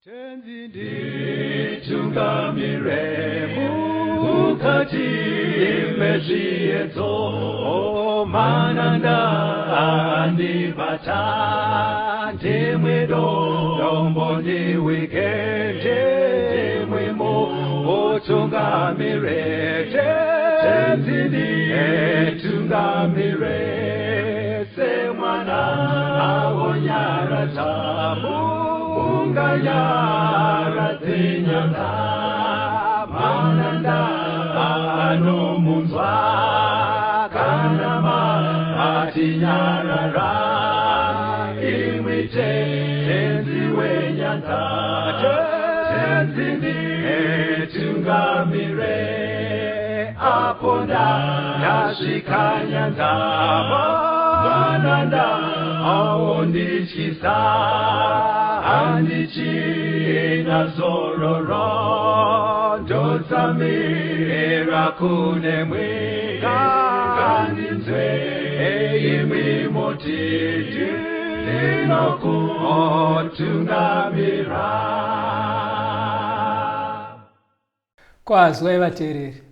Tenzi nditungamire mukati mezviedzo, mananda andibata, ndimwe dombo ndiwike, ndimwe mutungamire. Tenzi nditungamire semwana awonyaradza munganyaradze nyanga, mananda anomunzwa kana matinyarara, imwi Tenzi wenyanza. Tenzi nditungamire apo ndasvika nyanza, mananda aondityisa, handichina zororo, ndotsamira kunemwe, ngandinzwe imwi moti ndinokutungamira. Kwazwai vateereri,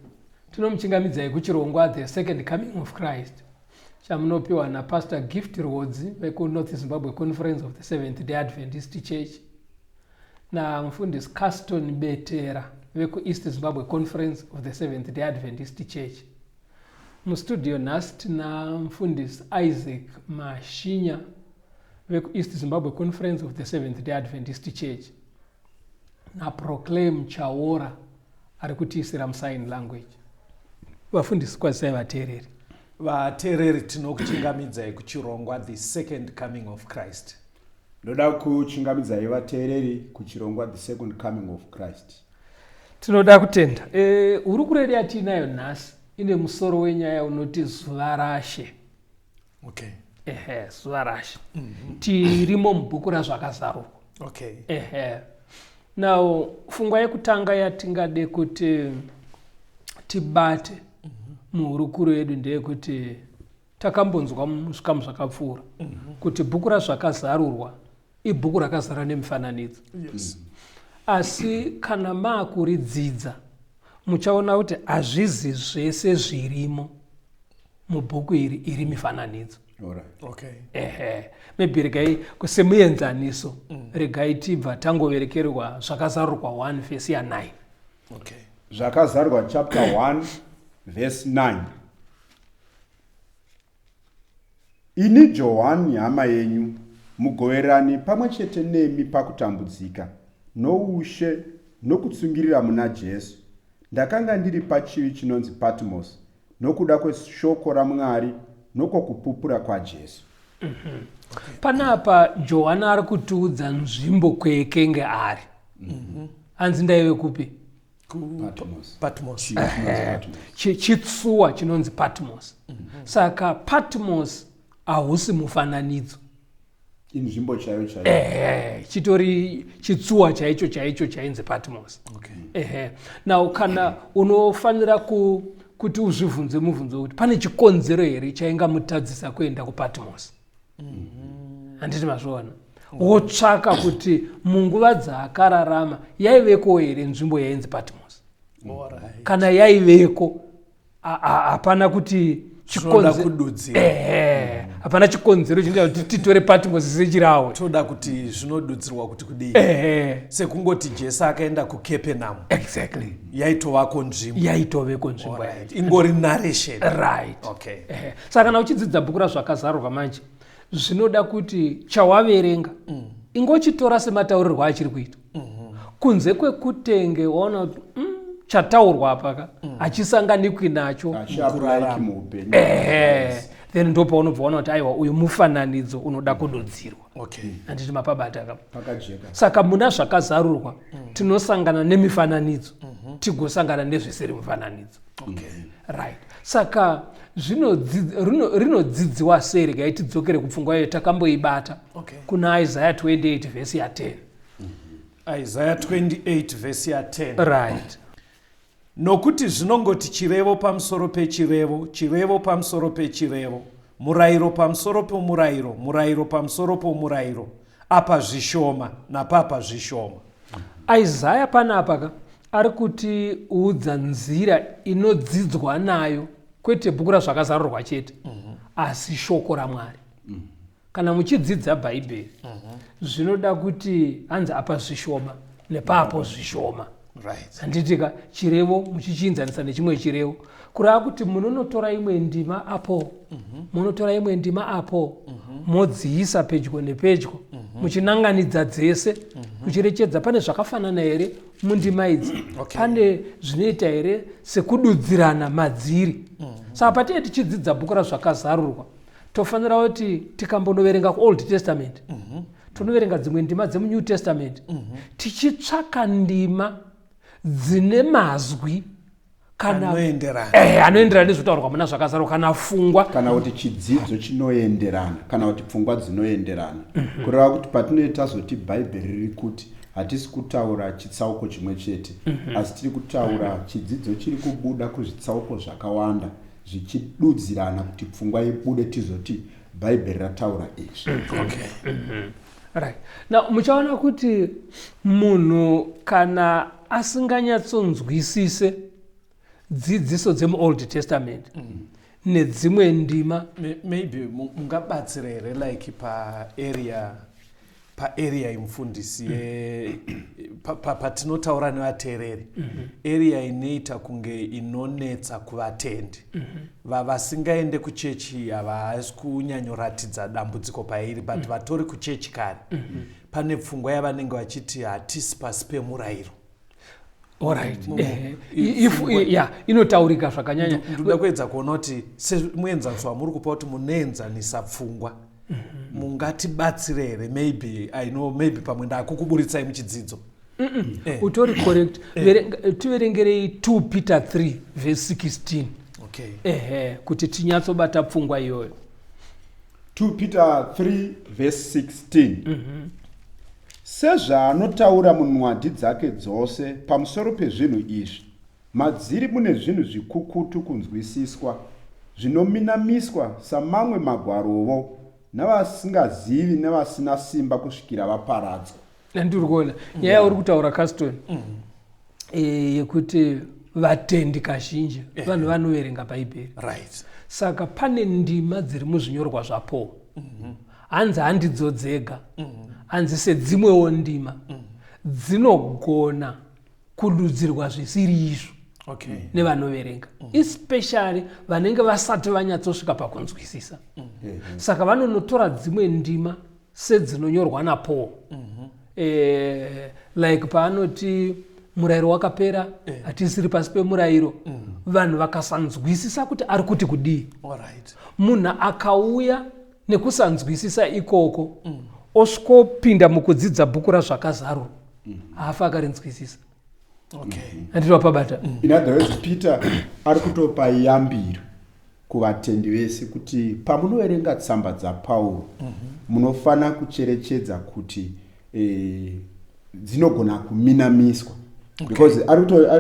tinomuchingamidzai kuchirongwa The Second Coming of Christ chamunopiwa naPastor Gift Rwodzi vekuNorth Zimbabwe Conference of the Seventh Day Adventist Church namufundisi Caston Betera vekuEast Zimbabwe Conference of the Seventh Day Adventist Church. Mustudio nhasi tina mufundisi Isaac Mashinya vekuEast Zimbabwe Conference of the Seventh Day Adventist Church naProclaim Chaora ari kutiisira musign language. Vafundisi, kwazisai vateereri. Vateereri, tinokuchingamidzai kuchirongwa The Second Coming of Christ. Ndoda kuchingamidzai vateereri kuchirongwa The Second Coming of Christ. Tinoda kutenda. Hurukuro yedu yatiinayo nhasi ine musoro wenyaya unoti Zuva raShe. Okay. Ehe, zuva raShe. Tirimo mubhuku raZvakazarurwa. Okay. Ehe. Now, pfungwa yekutanga yatingade kuti tibate muhurukuro yedu ndeyekuti takambonzwa muzvikamu zvakapfuura kuti bhuku raZvakazarurwa ibhuku rakazara nemifananidzo. Yes. Asi kana maakuridzidza muchaona kuti hazvizi zvese zvirimo mubhuku iri iri mifananidzo. Alright. Okay. Ehe, maybe regai semuenzaniso, regai tibva tangoverekerwa Zvakazarurwa 1 vhesi ya9. Okay. Zvakazarurwa chapter 1 verse 9. Ini Johani hama yenyu, mugoverani pamwe chete nemi pakutambudzika, noushe, nokutsungirira muna Jesu, ndakanga ndiri pachivi chinonzi Patmos nokuda kweshoko raMwari nokwokupupura kwaJesu. Panapa Johani ari kutiudza nzvimbo kweekenge ari. Hanzi ndaive kupi? Patmos. Patmos. Chivi chinonzi Patmos. Chitsuwa chinonzi Patmos. Saka Patmos hausi mufananidzo. Inzvimbo chaiyo chaiyo. Ehe, chitori chitsuwa chaicho chaicho chainzi Patmos. Okay. Ehe. Now kana unofanira kuti uzvibvunze mubvunzo kuti pane chikonzero here chaingamutadzisa kuenda kuPatmos? Handiti mazviona? Wotsvaka kuti munguva dzaakararama yaiveko here nzvimbo yainzi Patmos? Alright. Kana yaiveko, hapana kuti Zvinoda kududzira. Ehe, hapana chikonzero chinoita kuti titore Patmos sechirawo. Toda kuti zvinodudzirwa kuti kudii? Ehe. Sekungoti Jesu akaenda kuCapernaum. Exactly. Yaitovako nzvimbo. Yaitoveko nzvimbo Alright. yacho. Ingori narration. Right. Okay. Ehe. Saka kana uchidzidza bhuku raZvakazarurwa manje, zvinoda kuti chawaverenga ingochitora semataurirwo achiri kuitwa. Kunze kwekutenge waona kuti chataurwa apa ka hachisanganikwi nacho. Hachiapplyiki muupenyu. Ehe. Then ndopaunobva waona kuti aiwa uyu mufananidzo unoda kududzirwa. Okay. Handiti mapabata ka? Pakajeka. Saka muna Zvakazarurwa tinosangana nemifananidzo, tigosangana nezvisiri mufananidzo. Okay. Right. Saka rinodzidziwa sei? Regai tidzokere kupfungwa iyo takamboibata. Okay. Kuna Isaiah 28 vhesi ya 10. Isaiah 28 vhesi ya 10. Right. Nokuti zvinongoti chirevo pamusoro pechirevo, chirevo pamusoro pechirevo, murayiro pamusoro pomurayiro, murayiro pamusoro pomurayiro, apa zvishoma napapa zvishoma. Isaya panapa ka ari kutiudza nzira inodzidzwa nayo kwete bhuku razvakazarurwa chete mm -hmm. asi shoko ramwari mm -hmm. Kana muchidzidza bhaibheri mm -hmm. zvinoda kuti hanzi apa zvishoma nepapo zvishoma handitika right. Chirevo muchichiinzanisa nechimwe chirevo kureva kuti munonotora imwe ndima apo mm -hmm. munotora imwe ndima apo mm -hmm. modziisa pedyo nepedyo mm -hmm. muchinanganidza dzese mm -hmm. kucherechedza pane zvakafanana here mundima idzi okay. Pane zvinoita here sekududzirana madziri mm -hmm. Saka patinge tichidzidza bhuku razvakazarurwa tofanira kuti tikambonoverenga kuold testament mm -hmm. tonoverenga dzimwe ndima dzemunew testament mm -hmm. tichitsvaka ndima dzine mazwi kana anoenderana eh, nezvotaurwa muna zvakazarwa kana fungwa kana kuti chidzidzo chinoenderana kana kuti pfungwa dzinoenderana mhm. kureva kuti patinee tazoti bhaibheri riri kuti hatisi kutaura chitsauko chimwe chete mhm. asi tiri kutaura chidzidzo chiri kubuda kuzvitsauko zvakawanda zvichidudzirana kuti pfungwa ibude tizoti bhaibheri rataura izvi mhm. okay. mm -hmm. Right. Now muchaona kuti munhu kana asinganyatsonzwisise dzidziso dzemuold testament mm. nedzimwe ndima maybe mungabatsira here like paarea paarea yemufundisi patinotaura nevateereri mm -hmm. area inoita kunge inonetsa kuvatendi mm -hmm. vasingaende kuchechi havasi kunyanyoratidza dambudziko pairi but mm -hmm. vatori kuchechi kare mm -hmm. pane pfungwa yavanenge vachiti hatisi pasi pemurayiro Alright. Eh, if yeah, inotaurika zvakanyanya. Ndoda kuedza kuona kuti semuenzaniso wamuri kupa kuti munoenzanisa pfungwa mhm. mungatibatsire here maybe i know maybe pamwe ndakukuburitsai muchidzidzo eh. Utori correct eh. Tiverengerei 2 Peter 3 verse 16 okay. Ehe, kuti tinyatsobata pfungwa iyoyo. 2 Peter 3 verse 16 mm -hmm. Sezvaanotaura munwadhi dzake dzose pamusoro pezvinhu izvi, madziri mune zvinhu zvikukutu kunzwisiswa, zvinominamiswa samamwe magwarovo navasingazivi nevasina simba kusvikira vaparadzwa. Ndiri kuona nyaya yauri kutaura Caston eh, yekuti vatendi kazhinji eh. vanhu vanoverenga bhaibheri right. Saka pane ndima dziri muzvinyorwa zvaPaul mhm. Hanzi handidzo dzega mhm. Hanzi sedzimwewo ndima mhm. Dzinogona kududzirwa zvisiri izvo okay. Nevanoverenga mm. Especially vanenge vasati vanyatsosvika pakunzwisisa mm. Saka vanonotora dzimwe ndima sedzinonyorwa naPaul mm -hmm. E, like paanoti murayiro wakapera eh. hatisiri pasi pemurayiro mm. Vanhu vakasanzwisisa kuti ari kuti kudii right. Munhu akauya nekusanzwisisa ikoko mm. Osvikopinda mukudzidza bhuku razvakazarurwa mm. Haafa akarinzwisisa okay. Handiti wapabata mm. In other words Peter ari kutopa yambiro kuvatendi vese kuti pamunoverenga tsamba dzaPauro mhm. Munofanira kucherechedza kuti e, dzinogona kuminamiswa okay. Because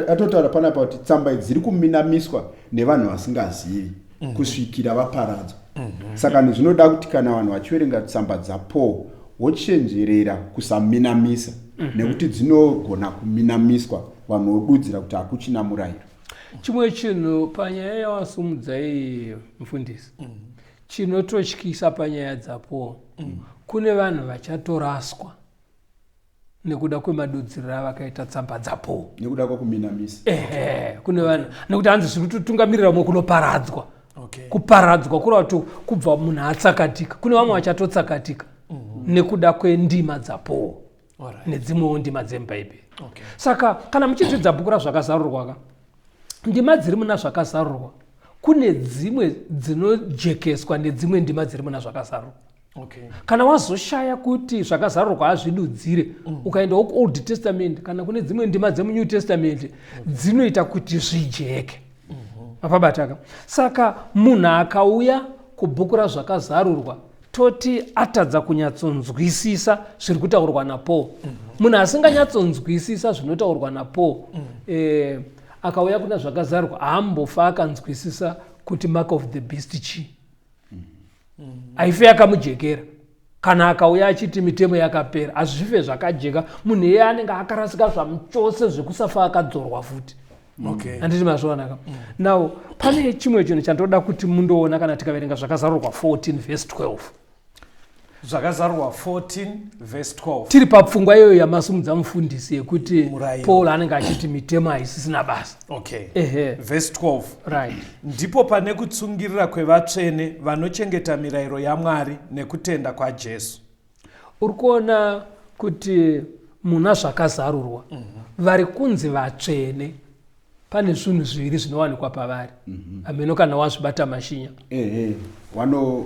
atotaura panapa kuti tsamba idzi dziri kuminamiswa nevanhu vasingazivi mm -hmm. Kusvikira vaparadzwa mm -hmm. Saka zvinoda kuti kana vanhu vachiverenga tsamba dzaPaul wochenjerera kusaminamisa mm -hmm. Nekuti dzinogona kuminamiswa vanhu vodudzira kuti hakuchina murayiro. Chimwe chinhu panyaya yawasumudzai mufundisi mm. Chinototyisa panyaya dzaPaul mm. Kune vanhu vachatoraswa nekuda kwemadudziriro avakaita tsamba dzaPaul nekuda kwekuminamisa ehe kune vanhu nekuti hanzi zviri kutotungamirira vamwe kunoparadzwa okay. Kuparadzwa kureva kuti kubva munhu atsakatika kune vamwe vachatotsakatika mm -hmm. Nekuda kwendima dzaPaul right. Nedzimwewo ndima dzemubhaibheri okay. Saka kana muchidzidza bhuku razvakazarurwa ka ndima dziri muna zvakazarurwa kune dzimwe dzinojekeswa nedzimwe ndima dziri muna zvakazarurwa okay. Kana wazoshaya kuti zvakazarurwa hazvidudzire mm. Ukaendawo kuold testament kana kune dzimwe ndima dzemunew testament okay. Dzinoita kuti zvijeke mm -hmm. Mapabataka saka munhu akauya kubhuku razvakazarurwa toti atadza kunyatsonzwisisa zviri kutaurwa naPaul mm -hmm. Munhu asinganyatsonzwisisa zvinotaurwa naPaul mm -hmm. eh, akauya kuna zvakazarurwa haambofa akanzwisisa kuti mark of the beast chii mm -hmm. Haife yakamujekera. Kana akauya achiti mitemo yakapera, hazvife zvakajeka. Munhu iye anenge akarasika zvamuchose zvekusafa akadzorwa futi. Handiti mazviona ka? Now pane chimwe chinhu chandoda kuti mundoona kana tikaverenga Zvakazarurwa 14 vhesi 12. Zvakazarurwa 14 vhesi 12. Tiri papfungwa iyoyo yamasumudza mufundisi yekuti Paul anenge achiti mitemo haisisina basa. Okay. Ehe. Vhesi 12. Right. Ndipo pane kutsungirira kwevatsvene vanochengeta mirayiro yaMwari nekutenda kwaJesu. Uri kuona kuti muna Zvakazarurwa vari kunzi vatsvene pane zvinhu zviviri zvinowanikwa pavari. Hameno kana wazvibata, Mashinya. Ehe,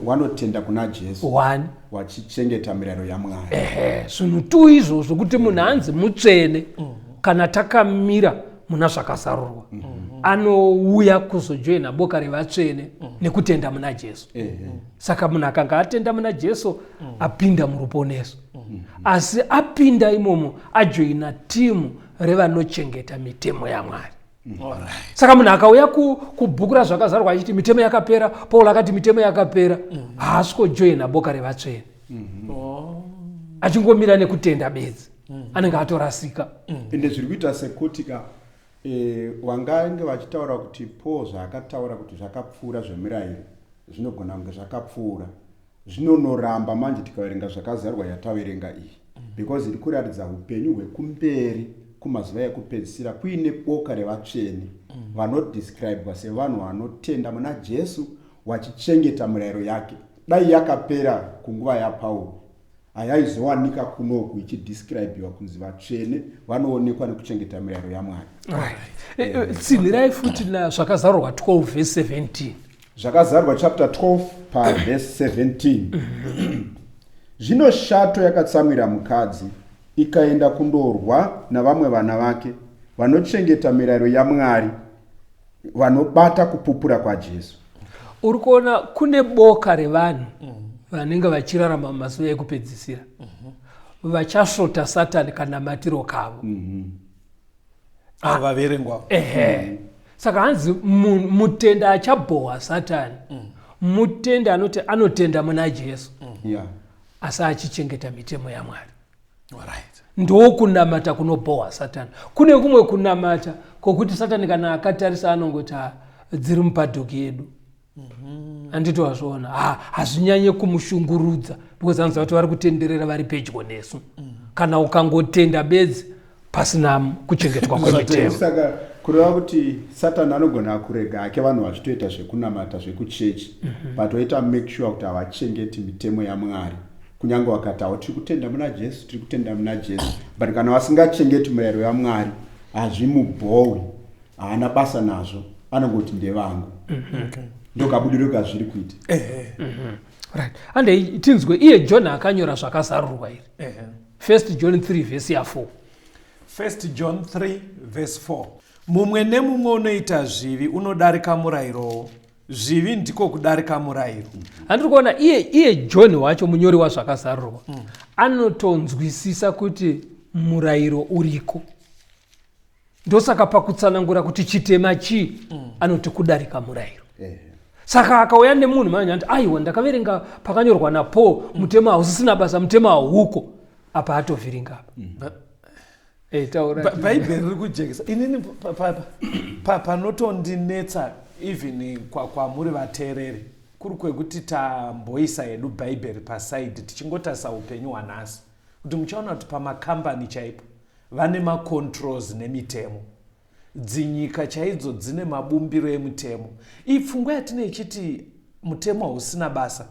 wanotenda kuna Jesu. One. Wachichengeta mirayiro yaMwari. Ehe, zvinhu tu izvozvo kuti munhu anzi mutsvene kana takamira muna Zvakazarurwa, anouya kuzojoina boka revatsvene nekutenda muna Jesu. Saka munhu akanga atenda muna Jesu, apinda muruponeso, asi apinda imomo ajoina timu revanochengeta mitemo yaMwari. Saka munhu akauya kubhuku raZvakazarwa achiti mitemo yakapera, Paul akati mitemo yakapera, haasi kujoina boka revatsvene. Achingomira nekutenda bedzi, anenge atorasika. Ende zviri kuita sekuti ka vangange vachitaura kuti Paul zvaakataura kuti zvakapfuura zvemirayiro zvinogona kunge zvakapfuura, zvinonoramba manje tikaverenga Zvakazarwa yataverenga iyi, because iri kuratidza upenyu hwekumberi kumazuva ekupedzisira kuine boka revatsvene vanodescribwa sevanhu vanotenda muna Jesu vachichengeta mirayiro yake. Dai yakapera kunguva yaPauro, hayaizowanika kunoku ichidescribiwa kunzi vatsvene vanoonekwa nekuchengeta mirayiro yaMwari. Tsinhirai futi naZvakazarurwa 12 vhesi 17. Zvakazarwa chapter 12 pavhesi 17. Zvino shato yakatsamwira mukadzi, ikaenda kundorwa navamwe vana vake, vanochengeta mirayiro yaMwari, vanobata kupupura kwaJesu. Uri kuona kune boka revanhu vanenge vachirarama mumazuva ekupedzisira vachasvota Satani kanamatiro kavo. Ava vaverengwa. Ehe, saka hanzi mutenda achabhohwa Satani mutenda anoti anotenda muna Jesu asi achichengeta mitemo yaMwari. Ndokunamata kunobhohwa Satani. Kune kumwe kunamata kwokuti Satani kana akatarisa anongoti, "Ah, dziri mupadhoki yedu." Handiti wazviona? Hazvinyanye kumushungurudza because anoziva kuti vari kutenderera vari pedyo nesu. Kana ukangotenda bedzi pasina kuchengetwa kwemitemo. Saka kureva kuti Satani anogona kurega hake vanhu vachitoita zvekunamata zvekuchechi, but oita make sure kuti havachengeti mitemo yaMwari. Kunyange vakati havo tiri kutenda muna Jesu, tiri kutenda muna Jesu, but kana vasingachengeti murayiro yaMwari, hazvimubhowi, haana basa nazvo, anongoti ndevangu. Ndokabudiro kazviri kuita. Right, andei tinzwe iye John akanyora Zvakazarurwa iri. First John 3 vhesi ya4. First John 3 verse 4. Mumwe nemumwe unoita zvivi unodarika murayirowo, zvivi ndiko kudarika murayiro. Handiri kuona iye John wacho, munyori waZvakazarurwa, anotonzwisisa kuti murayiro uriko. Ndosaka pakutsanangura kuti chitema chii, anoti kudarika murayiro. Saka akauya nemunhu manje anoti, "Aiwa, ndakaverenga pakanyorwa naPaul, mutemo hausisina basa, mutemo hauko apa," atovhiringa apa. Taura. Bhaibheri riri kujekesa. Inini panotondinetsa even kwamuri vateereri kuri kwekuti tamboisa hedu Bhaibheri pasaidi, tichingotarisa upenyu hwanhasi, kuti muchaona kuti pamakambani chaipo vane macontrols nemitemo, dzinyika chaidzo dzine mabumbiro emutemo. Iyi pfungwa yatine ichiti mutemo hausina basa,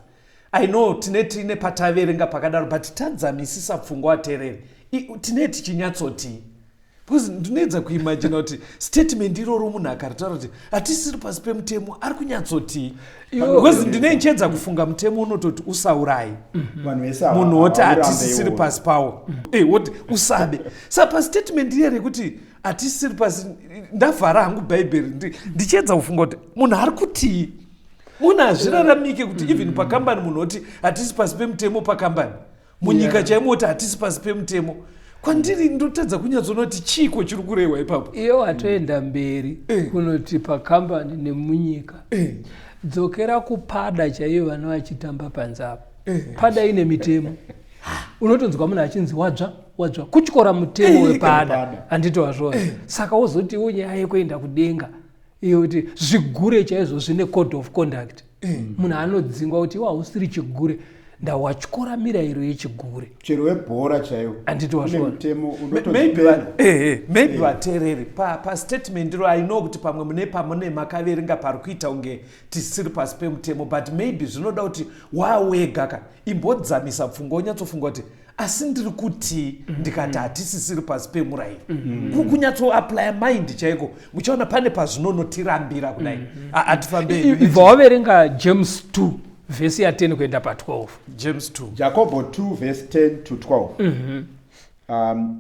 I know tine pataverenga pakadaro, but tadzamisisa pfungwa, vateereri, tine tichinyatsotii? Because ndinoedza kuimagina kuti statement iroro munhu akaritaura kuti hatisiri pasi pemutemo, ari kunyatsotii? Because ndineichiedza kufunga mutemo unototi usaurai. Vanhu vese Munhu woti haurambe hatisisiri iwowo. pasi pawo. Woti usabe. Saka pastatement iye rekuti hatisisiri pasi, ndavhara hangu Bhaibheri, ndichiedza kufunga kuti munhu ari kutii. Munhu hazviraramike kuti even pakambani munhu oti hatisi pasi pemutemo, pakambani, munyika chaimo kuti hatisi pasi pemutemo. Kwandiri ndotadza kunyatsoona kuti chiiko chiri kurehwa ipapo. Iye watoenda mberi kunoti pakambani nemunyika. Dzokera kupada chaiyo, vana vachitamba panze apo. Pada ine mitemo. Unotonzwa munhu achinzi wadzva wadzva kutyora mutemo wepada, handiti wazvona? Saka wozotiwo nyaya yekuenda kudenga iyo kuti zvigure chaizvo zvine code of conduct. Munhu anodzingwa kuti iwe hausiri chigure, ndawatyora mirayiro yechigure. Chero webhora chaiwo. Handiti wazvona? Mutemo Maybe unotozipenda. Maybe vateereri pastatement iro, I know kuti pamwe mune pamune makaverenga pari kuita kunge tisiri pasi pemutemo, but maybe zvinoda kuti wawega ka imbodzamisa pfungwa, unyatsofunga kuti asi ndiri kuti ndikati hatisisiri pasi pemurayiro. Kunyatsoapplya mind chaiko, muchaona pane pazvinonotirambira kudai. Hatifambei. Ibva waverenga James 2 vhesi ya10 kuenda pa12. James 2. Jakobho 2 verse 10 to 12.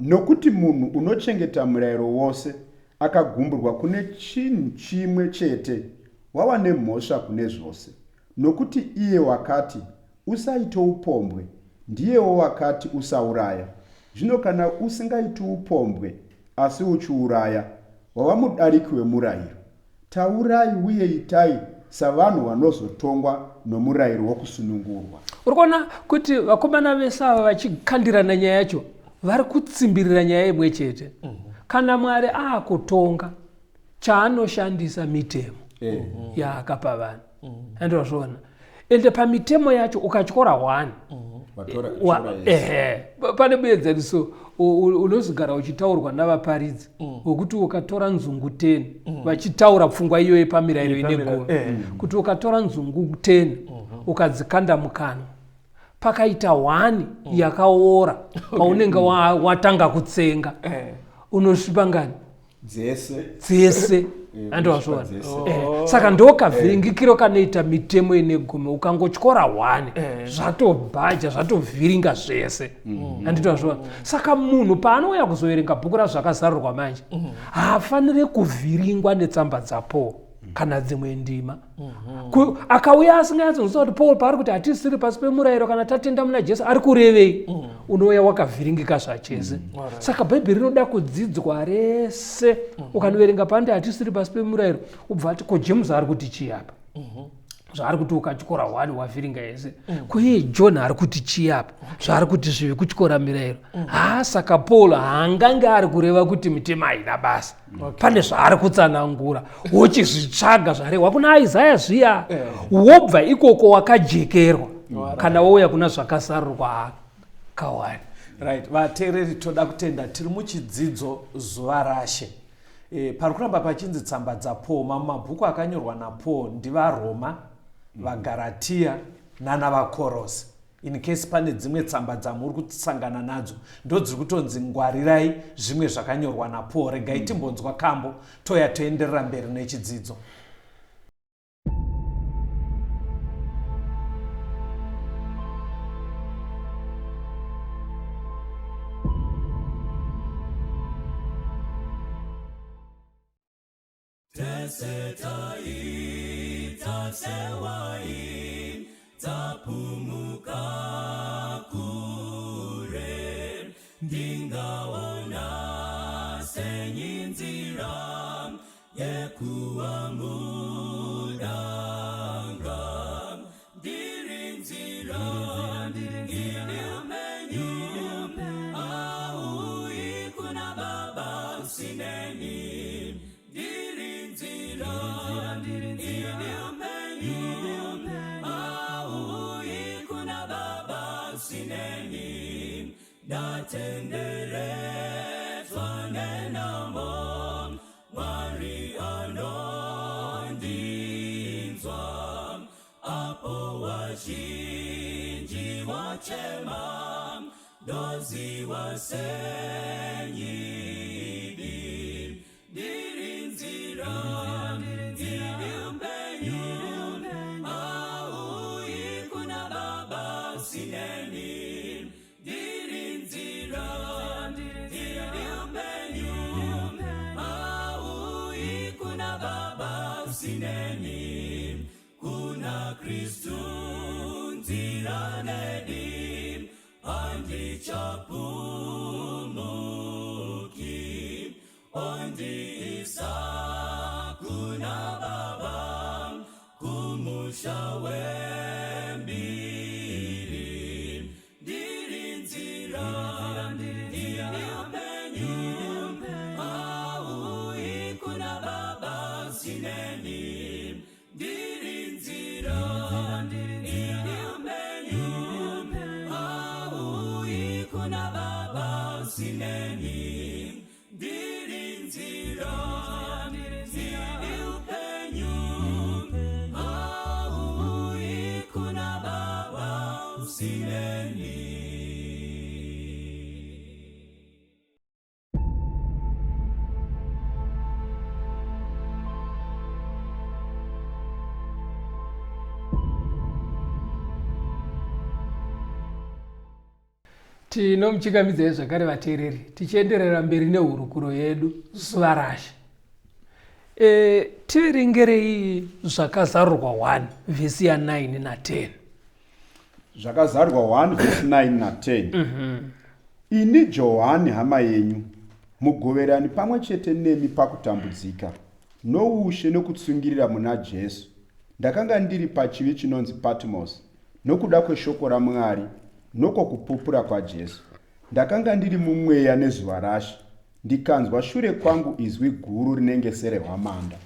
Nokuti munhu unochengeta murayiro wose akagumburwa kune chinhu chimwe chete, wava nemhosva kune zvose. Nokuti iye wakati, "Usaite upombwe," ndiyewo wakati, "Usauraya." Zvino kana usingaiti upombwe asi uchiuraya, wava mudariki wemurayiro. Taurai uye itai savanhu vanozotongwa nomurayiro wokusunungurwa. Uri kuona kuti vakomana vese ava vachikandirana nyaya yacho vari kutsimbirira nyaya imwe chete. Kana Mwari aakutonga, chaanoshandisa mitemo yaakapa vanhu, andozviona. Ende pamitemo yacho ukatyora 1, Vatora tyora yese. Ehe, pane muenzaniso unozogara uchitaurwa navaparidzi wekuti ukatora nzungu 10, vachitaura pfungwa iyoyo pamirayiro ine Pamirayiro, gumi, kuti ukatora nzungu 10 ukadzikanda mukanwa, pakaita 1 yakaora paunenge watanga kutsenga, unosvipa ngani? Dzese. Dzese. Andowazviona? Dzese. Saka ndokavhiringikiro kanoita mitemo ine gumi. Ukangotyora 1, zvatobhaja, zvatovhiringa zvese, handitowazviona? Saka munhu paanouya kuzoverenga bhuku razvakazarurwa manje, haafaniri kuvhiringwa netsamba dzaPaul kana dzimwe ndima. Akauya asinganyatsonzwa kuti Paul paari kuti hatisiri pasi pemurayiro kana tatenda muna Jesu ari kurevei, unouya wakavhiringika zvachese. Saka Bhaibheri rinoda kudzidzwa rese. Ukanoverenga pandi hatisiri pasi pemurayiro, ubva ati, ko James ari kuti chii apa zvaari kuti ukatyora 1 wavhiringa yese? Ko iye John ari kuti chii apa zvaari kuti zvivi kutyora mirayiro? Ha, saka Paul haangange ari kureva kuti mitemo haina basa. Pane zvaari kutsanangura, wochizvitsvaga zvarehwa kuna Isaya zviya, wobva ikoko wakajekerwa kana wouya kuna zvakasarurwa kawani. Right, vateereri, toda kutenda. Tiri muchidzidzo Zuva Rashe. Pari kuramba pachinzi tsamba dzaPaul. Mamwe mabhuku akanyorwa naPaul ndivaRoma, vaGaratiya nana vaKorose. In case pane dzimwe tsamba dzamuri kusangana nadzo, ndo dziri kutonzi ngwarirai zvimwe zvakanyorwa naPaul. Regai timbonzwa kambo, toya toenderera mberi nechidzidzo. Tese taita sewai tapumuka kure, ndingaona senyinzira yekuwa mudanga. Ndiri nzira, ndiri upenyu, auyi kuna Baba usineni. Ndiri nzira, ndiri upenyu, auyi kuna Baba usineni. Ndatenderedzwa nenamo, Mwari anondinzwa. Apo wazhinji wachema, ndoziwa senyidi. Ndiri nzira, ndiri upenyu, auyi kuna Baba usineni. Ndiri nzira, ndiri upenyu, auyi kuna Baba usineni. Kuna Kristu nzira nedi, handichapumuki. Ondiisa kuna Baba, kumusha wembiri. Ndiri nzira, ndiri upenyu, hauuyi kuna Baba usineni. Tinomuchingamidzai zvakare vateereri tichienderera mberi nehurukuro yedu zuva rashe. E, tiverengerei zvakazarurwa 1 vhesi ya 9 na 10. Zvakazarurwa 1 vhesi 9 na 10. Mm -hmm. Ini Johani hama yenyu mugoverani pamwe chete nemi pakutambudzika noushe nokutsungirira muna Jesu ndakanga ndiri pachivi chinonzi Patmos Nokuda kweshoko raMwari nokwokupupura kwaJesu, ndakanga ndiri mumweya nezuva raShe, ndikanzwa shure kwangu izwi guru rinenge serehwamanda.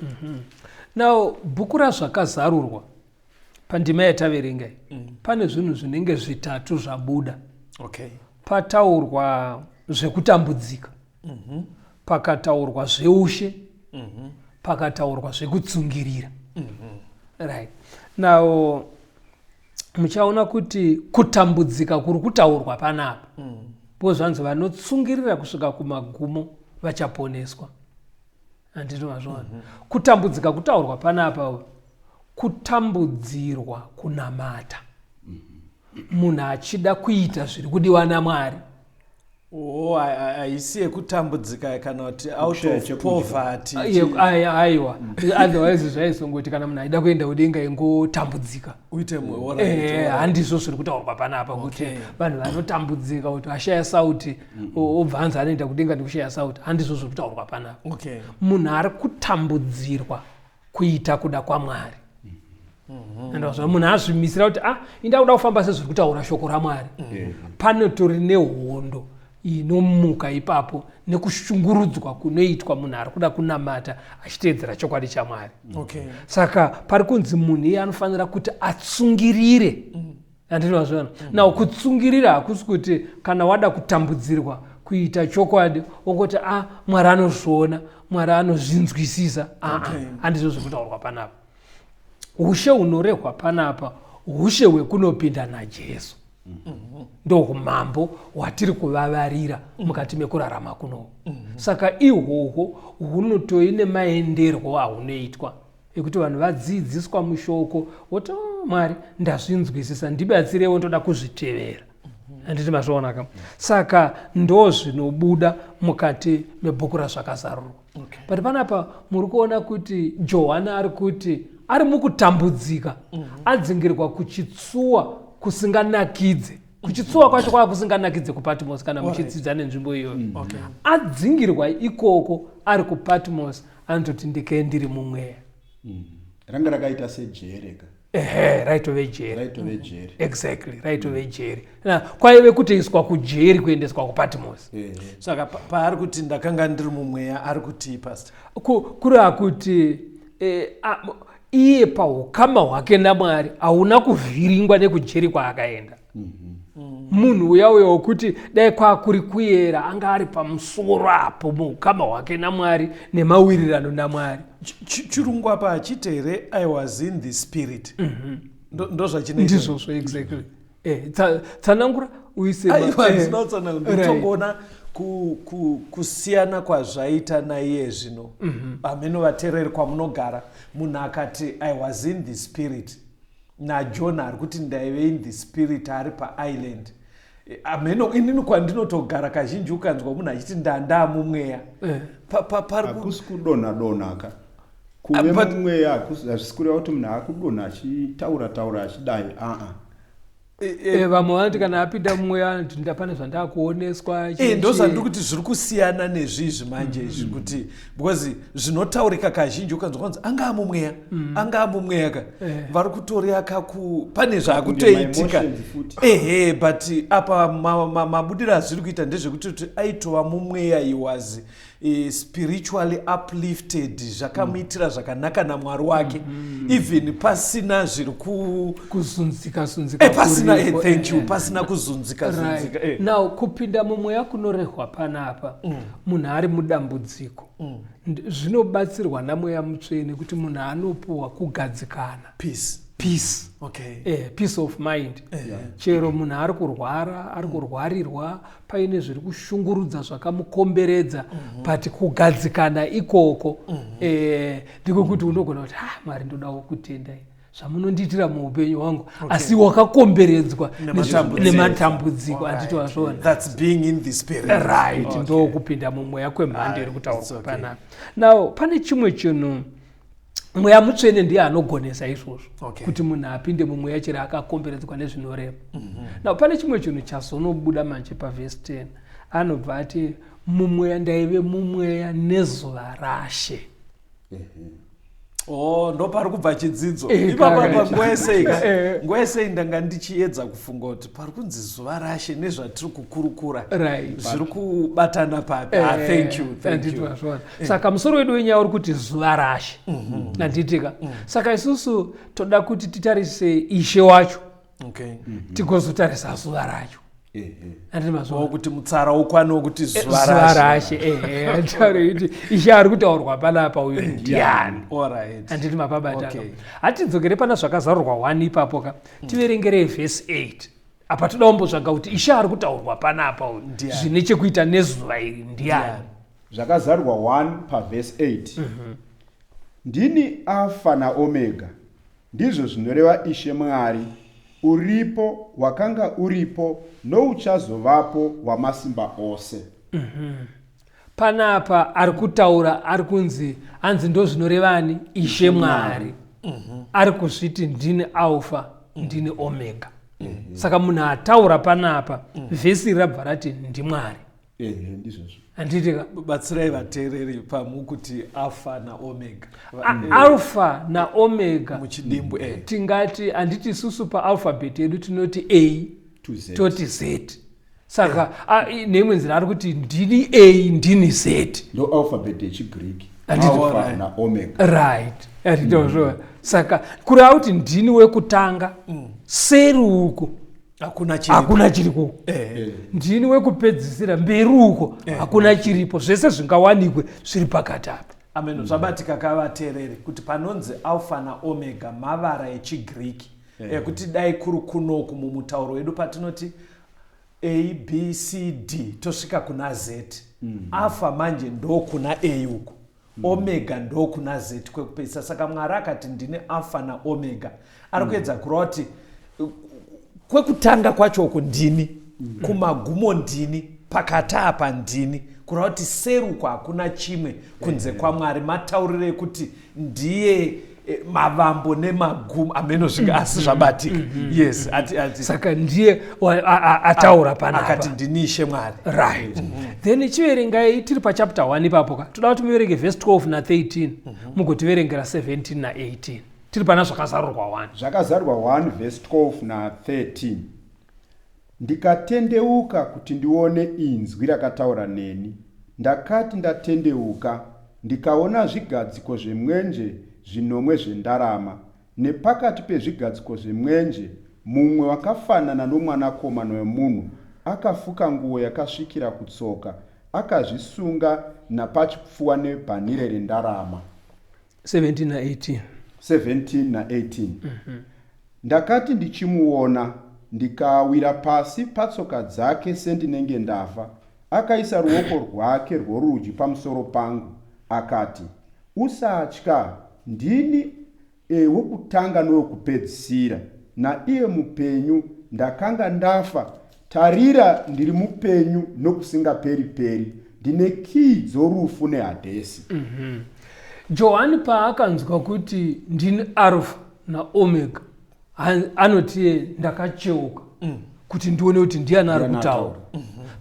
Mm -hmm. Now, bhuku raZvakazarurwa pandima yataverenga iyi mm. pane zvinhu zvinenge zvitatu zvabuda. Okay. Pataurwa zvekutambudzika mm -hmm. pakataurwa zveushe mm -hmm. pakataurwa zvekutsungirira mm -hmm. right now muchaona kuti kutambudzika kuri kutaurwa panapa mm. because zvanzi vanotsungirira kusvika kumagumo vachaponeswa handiti mazviona mm -hmm. kutambudzika kutaurwa panapa kutambudzirwa kunamata mm -hmm. munhu achida kuita zviri kudiwa namwari Oh, haisi yekutambudzika kana kuti out of poverty. Aiwa, otherwise zvaizongoti kana munhu aida kuenda kudenga ingotambudzika. Uite eh, handizvo zviri kutaurwa panapa kuti vanhu vanotambudzika kuti vashaya sauti obva hanzi anoenda kudenga nekushaya sauti. Handizvo zviri kutaurwa panapa. Munhu ari kutambudzirwa kuita kuda kwamwari mm-hmm. and munhu azvimisira kuti ah inda kuda kufamba sezviri kutaura shoko ramwari mm-hmm. panotori nehondo inomuka ipapo nekushungurudzwa kunoitwa munhu ari kuda kunamata achiteedzera chokwadi chamwari okay. saka pari kunzi munhu iye anofanira kuti atsungirire mm. Handiti mazviona? Mm. Now kutsungirira hakusi kuti kana wada kutambudzirwa kuita chokwadi wongoti a ah, Mwari anozviona, Mwari anozvinzwisisa. Ah, ah, handizvo zviri kutaurwa panapa. Ushe hunorehwa panapa ushe hwekunopinda naJesu. Mm -hmm. Ndohumambo hwatiri kuvavarira mukati mekurarama kuno. Mm -hmm. Saka ihwohwo hunotoine maenderwo ahunoitwa. ekuti vanhu vadziidziswa mushoko woti oh, mwari ndazvinzwisisa ndibatsirewo ndoda kuzvitevera handiti mazviona ka saka ndo zvinobuda mukati mebhuku razvakazarurwa okay. but panapa muri kuona kuti johani ari kuti ari mukutambudzika mm -hmm. adzingirwa kuchitsuwa kusinganakidze kuchitsuwa kwacho kwava kusinganakidze kupatmos kana muchidzidza nenzvimbo iyoyo mm. okay. adzingirwa ikoko ari kupatmos anototi ndikee ndiri mumweya mm. ranga rakaita sejere ka ehe raitove jeri raitove jeri exactly raitove mm. jeri na kwaive kutoiswa kujeri kuendeswa kupatmos saka paari kuti ndakanga ndiri mumweya ari kutii pastor kureva kuti eh, iye paukama hwake namwari hauna kuvhiringwa nekujeri kwaakaenda mm -hmm. munhu uya uya wekuti dai kwakuri kuyera anga ari pamusoro apo muukama hwake namwari nemawirirano namwari chirungu apa achiti here i was in the spirit mm -hmm. ndozvachinoita ndizvozvo exactly eh, tsanangura uise aiwa eh, ndisina kutsanangura ndinotongoona kusiyana kwazvaita naiye zvino mhm. hameno vatereri kwamunogara munhu akati i was in the spirit najohn ari kuti ndaive in the spirit ari paisland hameno inini kwandinotogara kazhinji ukanzwa munhu achiti ndandaa mumweya eh. hakusi kudonha donha ka kuve ah, mumweya hazvisi kureva kuti munhu akudonha achitaura taura achidai aa eh, eh, vamwe vanoti kana apinda mumweya anoti ndapane zvandakuoneswa ndozvandiri kuti zviri kusiyana nezvizvi manje izvi mm. kuti because zvinotaurika kazhinji ukanzwa kwanzi anga amumweya mm. anga amumweya ka eh. vari kutorea kaku pane zvakutoitika ehe but apa mabudiro azviri kuita ndezvekuti kuti aitova mumweya he was eh, spiritually uplifted zvakamuitira mm. zvakanaka namwari wake mm -hmm. even pasina zviri kuzunzika zunzika eh, pasina Pasina 3, thank you, 4, pasina kuzunzika zunzika. Right. Now kupinda mumweya kunorehwa panapa munhu ari mudambudziko. Zvinobatsirwa namweya mutsvene kuti munhu anopuwa kugadzikana. Peace. Peace. Peace of mind. Chero munhu ari kurwara, ari kurwarirwa, paine zviri kushungurudza zvakamukomberedza, but kugadzikana ikoko ndiko kuti unogona kuti, ah, Mwari, ndodawo kutendai zvamunondiitira muupenyu hwangu, asi wakakomberedzwa nematambudziko. Nematambudziko, handiti wazviona? That's being in the spirit. Right. Ndokupinda mumweya kwemhando iri It's kutaurwa okay. panapa. Now pane chimwe chinhu, mweya mutsvene ndiye anogonesa izvozvo kuti munhu apinde mumweya chero akakomberedzwa nezvinorema. Now pane chimwe chinhu chazonobuda manje pavhesi 10, anobva ati mumweya, ndaive mumweya nezuva rashe. Oh, ndo pari kubva chidzidzo ipapa. Nguva yesei ka? Nguva yesei ndanga ndichiedza kufunga kuti pari kunzi zuva rashe nezvatiri kukurukura zviri kubatana papi. Ah, thank you, thank Handiti you. wazviona? Saka musoro wedu wenyaya uri kuti zuva rashe, handitika? Saka isusu toda kuti titarise ishe wacho, tigozotarisa zuva racho, handiti mazviona? Kuti mutsara ukwane wokuti zuva zuva rashe. Rashe, ehe. Ataure kuti ishe ari kutaurwa panapa uyu ndiani? Handiti mapabata? Hatidzokere pana Zvakazarurwa 1 ipapo ka, tiverengerei vhesi 8 apa. Toda kumbotsvaga kuti ishe ari kutaurwa panapa uyu Ndiani? zvine chekuita nezuva iri ndiani. Zvakazarurwa 1 pavhesi 8: "Ndini Alfa naOmega, ndizvo zvinoreva Ishe Mwari, uripo, wakanga uripo, nouchazovapo, wamasimba ose." Panapa ari kutaura, ari kunzi, hanzi ndo zvinorevani Ishe Mwari, ari kuzviti ndini Alfa, ndini Omega. Saka munhu ataura panapa, vhesi iri rabva rati ndimwari. Ehe, ndizvozvo. Handitika? Batsirai vateereri pamukuti Alpha naOmega. Alpha naOmega. Muchidimbu. Tingati, handiti isusu paalphabet yedu tinoti A to Z. Toti Z. Saka neimwe nzira ari kuti ndini A, ndini Z. Ndo alphabet yechigreek. Alpha naOmega. Right, handitozvo? Saka kureva kuti ndini wekutanga, seri uko hakuna chiri. Hakuna chiriko. Ndini wekupedzisira, mberi uko hakuna chiripo, zvese zvingawanikwe zviri pakati apa. Amen, zvabatika kavateereri kuti panonzi Alpha naOmega mavara echigiriki ekuti dai kuri kunoku mumutauro wedu patinoti A, B, C, D tosvika kuna Z. Alpha manje ndokuna A uku, Omega ndokuna Z kwekupedzisa. Saka Mwari akati ndine Alpha naOmega, ari kuedza kureva kuti kwekutanga kwacho uku ndini, kumagumo ndini, pakati apa ndini, kureva kuti seruko hakuna chimwe kunze kwaMwari. Matauriro ekuti ndiye mavambo nemagumo, ameno zvinga, asi zvabatika. Yes, ati Saka ndiye ataura panapa. Akati ndini Ishe Mwari. Right, then chiverengai tiri pachapter 1 ipapo ka. Toda kuti muverenge vhesi 12 na13, mugotiverengera 17 na18, tiri pana Zvakazarurwa 1. Zvakazarurwa 1 vhesi 12 na13: "Ndikatendeuka kuti ndione inzwi rakataura neni. Ndakati ndatendeuka, ndikaona zvigadziko zvemwenje zvinomwe zvendarama, nepakati pezvigadziko zvemwenje mumwe wakafanana nomwanakomana wemunhu, akafuka nguo yakasvikira kutsoka, akazvisunga napachipfuwa nebhanhire rendarama." 17 na18. 17 na18: "Ndakati ndichimuona, ndikawira pasi patsoka dzake sendinenge ndafa. Akaisa ruoko rwake rworudyi pamusoro pangu, akati, 'Usatya. Ndini wokutanga nowokupedzisira, naiye mupenyu. Ndakanga ndafa, tarira ndiri mupenyu nokusingaperi-peri. Ndine kii dzorufu nehadhesi.'" Johani paakanzwa kuti ndini Alpha naOmega, anoti ndakacheuka kuti ndione kuti ndiani ari Ndiani kutaura.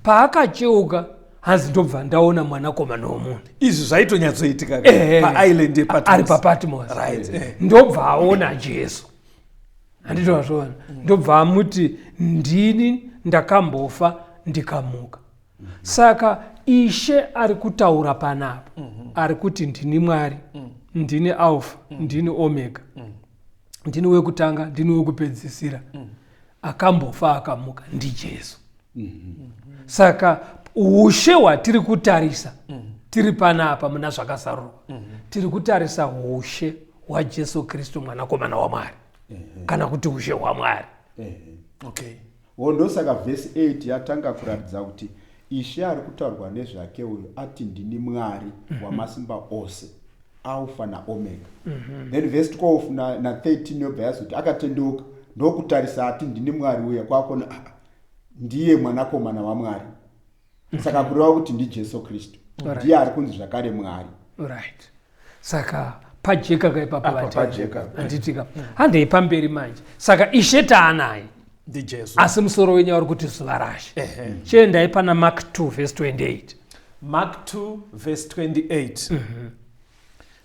Paakacheuka, hanzi ndobva ndaona mwanakomana womunhu. Izvi zvaitonyatsoitika paisland yePatmos. Ari paPatmos. Ndobva aona Jesu, handiti wazviona? Ndobva amuti ndini ndakambofa, ndikamuka. Saka ishe ari kutaura panapa ari kuti ndini Mwari, ndini Alpha, ndini Omega, ndini wekutanga, ndini wekupedzisira. Akambofa akamuka ndiJesu. Saka ushe hwatiri kutarisa tiri panapa muna Zvakazarurwa, tiri kutarisa ushe hwaJesu Kristu, mwanakomana waMwari, kana kuti ushe hwaMwari. Okay. Wo, ndosaka vhesi 8 yatanga kuratidza kuti Ishe ari kutaurwa nezvake uyu ati, "Ndini Mwari wamasimba ose, Alpha naOmega." Then vhesi 12 na13 yobva yazoti akatendeuka ndokutarisa ati, "Ndini Mwari uya," kwakona, "Ah, ndiye mwanakomana waMwari." Saka kureva kuti ndiJesu Kristu, ndiye ari kunzi zvakare Mwari. Right, saka pajeka kaipapa. Apa vatenda. Pajeka. Handitika, handei pamberi manje. Saka Ishe taanaye ndiJesu, asi musoro wenyu uri kuti zuva raShe. Chiendai pana Mark 2 vhesi 28. Mark 2 vhesi 28: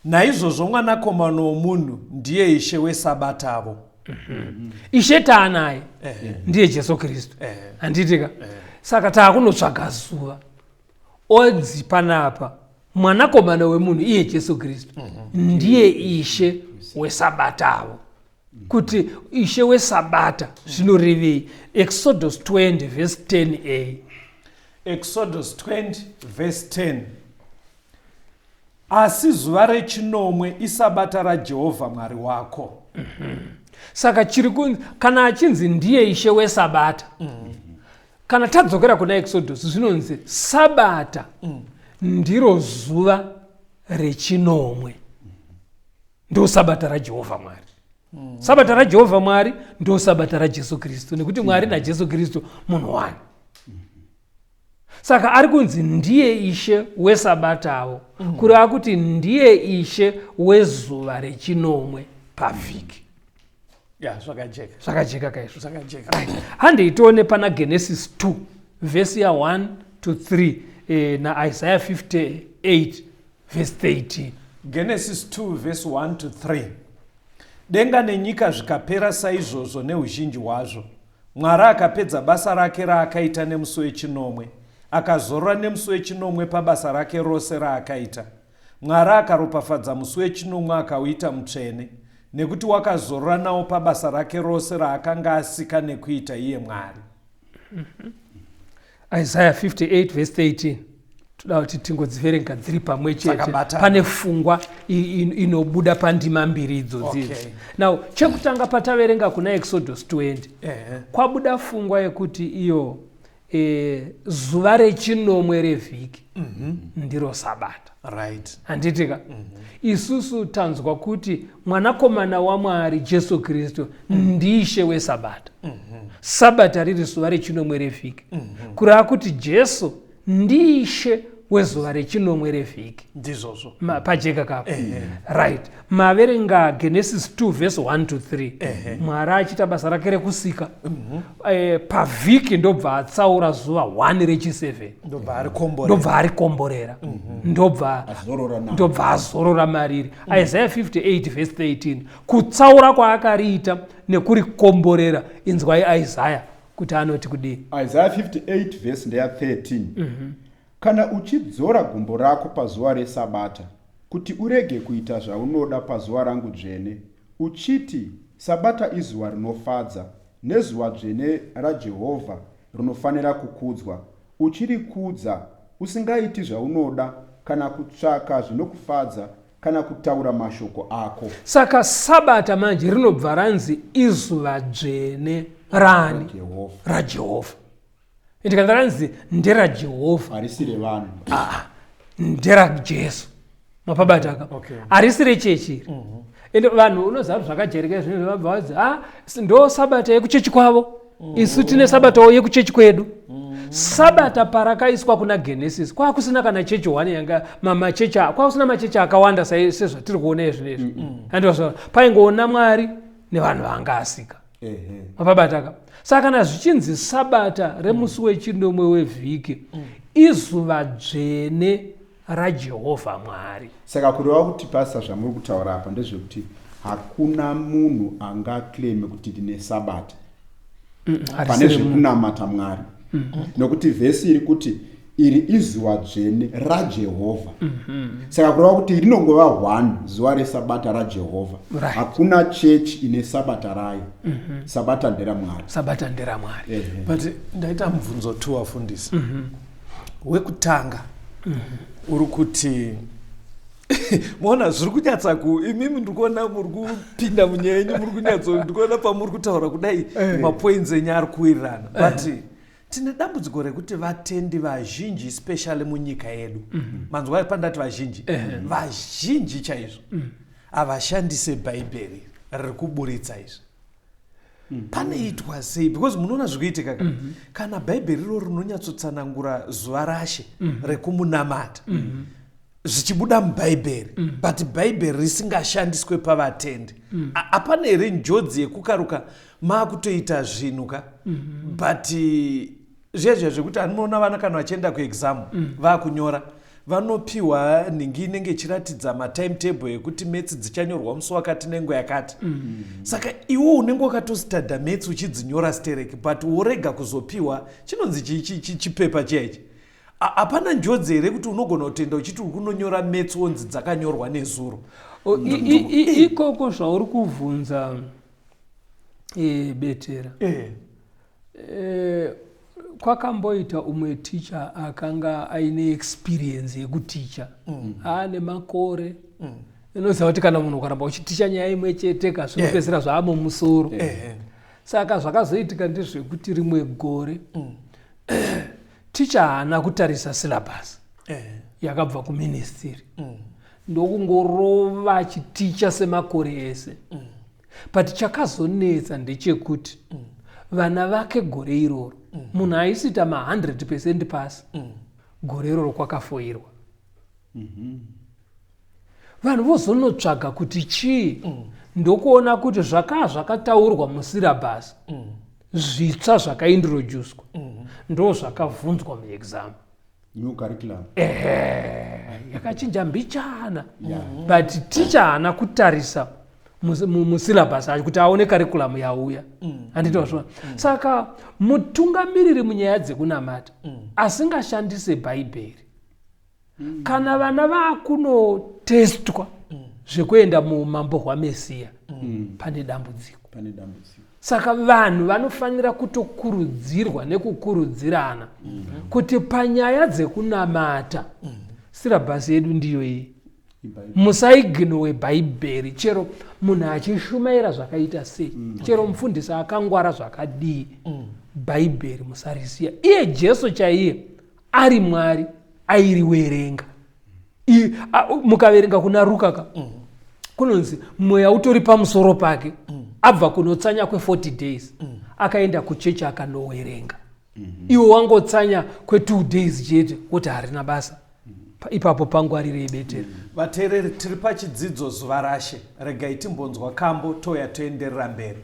"Naizvozvo mwanakomana womunhu ndiye Ishe wesabatavo." Ishe taanaye ndiye Jesu Kristu, handitika? Saka taakunotsvaga zuva. Odzi panapa mwanakomana wemunhu, iye Jesu Kristu, ndiye Ishe wesabatavo. Kuti Ishe wesabata zvinorevei? Exodus 20 vhesi 10a. Exodus 20 vhesi 10: "Asi zuva rechinomwe isabata raJehovha Mwari wako." Saka chiri kunzi, kana achinzi ndiye Ishe wesabata, kana tadzokera kuna Exodus, zvinonzi sabata ndiro zuva rechinomwe, ndo sabata raJehovha Mwari. Sabata raJehovha Mwari ndo sabata raJesu Kristu, nekuti Mwari naJesu Kristu munhu wani. Saka ari kunzi ndiye Ishe wesabatavo, kureva kuti ndiye Ishe wezuva rechinomwe pavhiki. Ya, zvakajeka. Zvakajeka kaizvo. Zvakajeka. Handei tione pana Genesis 2 vhesi ya1 to 3 naIsaiah 58 vhesi 13. Genesis 2 vhesi 1 to 3: "Denga nenyika zvikapera saizvozvo neuzhinji hwazvo. Mwari akapedza basa rake raakaita nemusi wechinomwe, akazorora nemusi wechinomwe pabasa rake rose raakaita. Mwari akaropafadza musi wechinomwe, akauita mutsvene, nekuti wakazorora nawo pabasa rake rose raakanga asika nekuita iye Mwari." Isaiah 58 vhesi 13, toda kuti tingodziverenga dziri pamwe chete. Dzakabatana. Pane fungwa inobuda pandima mbiri idzodzi idzi. Now, chekutanga, pataverenga kuna Exodus 20, kwabuda fungwa yekuti iyo zuva rechinomwe revhiki ndiro sabata. Handitika? Isusu tanzwa kuti mwanakomana waMwari, Jesu Kristu, ndiIshe wesabata, sabata riri zuva rechinomwe revhiki, kureva kuti Jesu ndiIshe wezuva rechinomwe revhiki. Ndizvozvo. Pajeka kapo? Right, maverenga Genesis 2 vhesi 1 to 3, Mwari achiita basa rake rekusika pavhiki, ndobva atsaura zuva 1 rechi7. Ndobva arikomborera. Ndobva arikomborera, ndobva Azorora nawo. Ndobva azorora mariri. Isaiah 58 vhesi 13, kutsaura kwaakariita nekurikomborera, inzwai Isaiah kuti anoti kudii. Isaiah 58 vhesi ndeya 13: "Kana uchidzora gumbo rako pazuva resabata kuti urege kuita zvaunoda pazuva rangu dzvene, uchiti, 'Sabata izuva rinofadza, nezuva dzvene raJehovha rinofanira kukudzwa,' uchirikudza, usingaiti zvaunoda kana kutsvaka zvinokufadza kana kutaura mashoko ako." Saka sabata manje rinobva ranzi izuva dzvene rani? Jehovha. RaJehovha. Ende kana ranzi nderaJehovha, harisi revanhu. Aa, nderaJesu, mapabataka? Okay. Harisi rechechi iri. Ende vanhu, unoziva kuti zvakajairika zvinhu, vabva vanzi, "A, ndo sabata yekuchechi kwavo, isu tine sabatawo yekuchechi kwedu." Sabata parakaiswa kuna Genesis, kwakusina kana chechi one yanga machechi, kwakusina machechi akawanda sezvatiri kuona izvinezvi. Handizvo? Paingoona Mwari nevanhu vanga asika. Mapabataka? Saka kana zvichinzi sabata remusi wechinomwe wevhiki izuva dzvene raJehovha Mwari. Saka kureva kuti, pasa, zvamuri kutaura apa ndezvekuti hakuna munhu angaclaime kuti ndine sabata pane Harisi remunhu. Zvekunamata Mwari, nokuti vhesi iri kuti Iri izuva dzvene raJehovha. Saka kureva kuti rinongova one zuva resabata raJehovha. Right. Hakuna chechi ine sabata rayo. Sabata nderaMwari. Sabata nderaMwari. Ehe. But ndaita mubvunzo two wafundisi. Wekutanga uri kuti maona zviri kunyatsa ku imimi ndiri kuona muri kupinda munyaya yenyu, muri kunyatso ndiri kuona pamuri kutaura kudai mapoints enyu ari kuwirirana, but tine dambudziko rekuti vatendi vazhinji, especially munyika yedu, manzwa pandati vazhinji, vazhinji chaizvo havashandise bhaibheri riri kuburitsa izvi. Panoitwa sei? Because munoona zviri kuitika ka, kana bhaibheri iro rinonyatsotsanangura zuva rashe rekumunamata zvichibuda mubhaibheri, but bhaibheri risingashandiswe pavatendi, hapana here njodzi yekukaruka maakutoita zvinhu ka? But zviya zviya zvekuti anoona vana kana vachienda kuexam, vaakunyora, vanopiwa nhingi inenge ichiratidza matimetable ekuti maths dzichanyorwa musi wakati nenguva yakati. Saka iwo unenge wakatostadha maths uchidzinyora stereki, but worega kuzopiwa chinonzi chipepa chiya ichi. Hapana njodzi here kuti unogona kutoenda uchiti uri kunonyora maths, wonzi dzakanyorwa nezuro? Ikoko zvauri kubvunza, Betera, kwakamboita umwe ticha akanga aine experience yekuticha, aane makore. Inoziva kuti kana munhu ukaramba uchiticha nyaya imwe chete ka, zvinopedzisira zvaamumusoro. Saka zvakazoitika ndezvekuti rimwe gore ticha haana kutarisa syllabus yakabva kuministry, ndokungorova achiticha semakore ese. But chakazonetsa ndechekuti vana vake gore iroro, munhu aisiita ma100% pasi, gore iroro kwakafoirwa. Vanhu vozonotsvaga kuti chii, ndokuona kuti zvakaa zvakataurwa musyllabus zvitsva zvakaintroducwa ndo zvakabvunzwa muexam. New curriculum. Ehe, yakachinja mbichana, but ticha haana kutarisa musyllabus acho kuti aone curriculum yauya, handiti wazviona? Saka mutungamiriri munyaya dzekunamata asingashandise bhaibheri, kana vana vaakunotestwa zvekuenda muumambo hwamesiya, pane dambudziko. Pane dambudziko. Saka vanhu vanofanira kutokurudzirwa nekukurudzirana kuti panyaya dzekunamata, syllabus yedu ndiyo iyi. Ibhaibheri. Musaignowe bhaibheri, chero munhu achishumaira zvakaita sei, chero mufundisi akangwara zvakadii, bhaibheri musarisiya. Iye Jesu chaiye ari Mwari airiwerenga. Mukaverenga kuna Ruka ka, kunonzi mweya utori pamusoro pake, abva kunotsanya kwe40 days, akaenda kuchechi akanowerenga. Iwe wangotsanya kwe2 days chete, woti harina basa. Ipapo pangwarirei, Betera. Vateereri, tiri pachidzidzo zuva rashe. Regai timbonzwa kambo, touya toenderera mberi.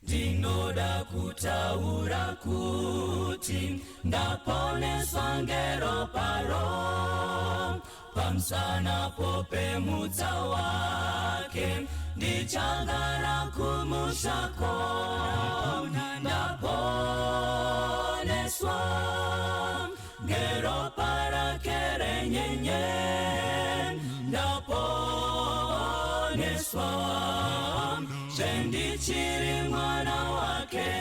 Ndinoda kutaura kuti ndaponeswa ngeroparo, pamusana popemutsa wake ndichagara kumushako. Ndaponeswa ngeropa rake renyenye, ndaponeswa zvendichiri mwana wake.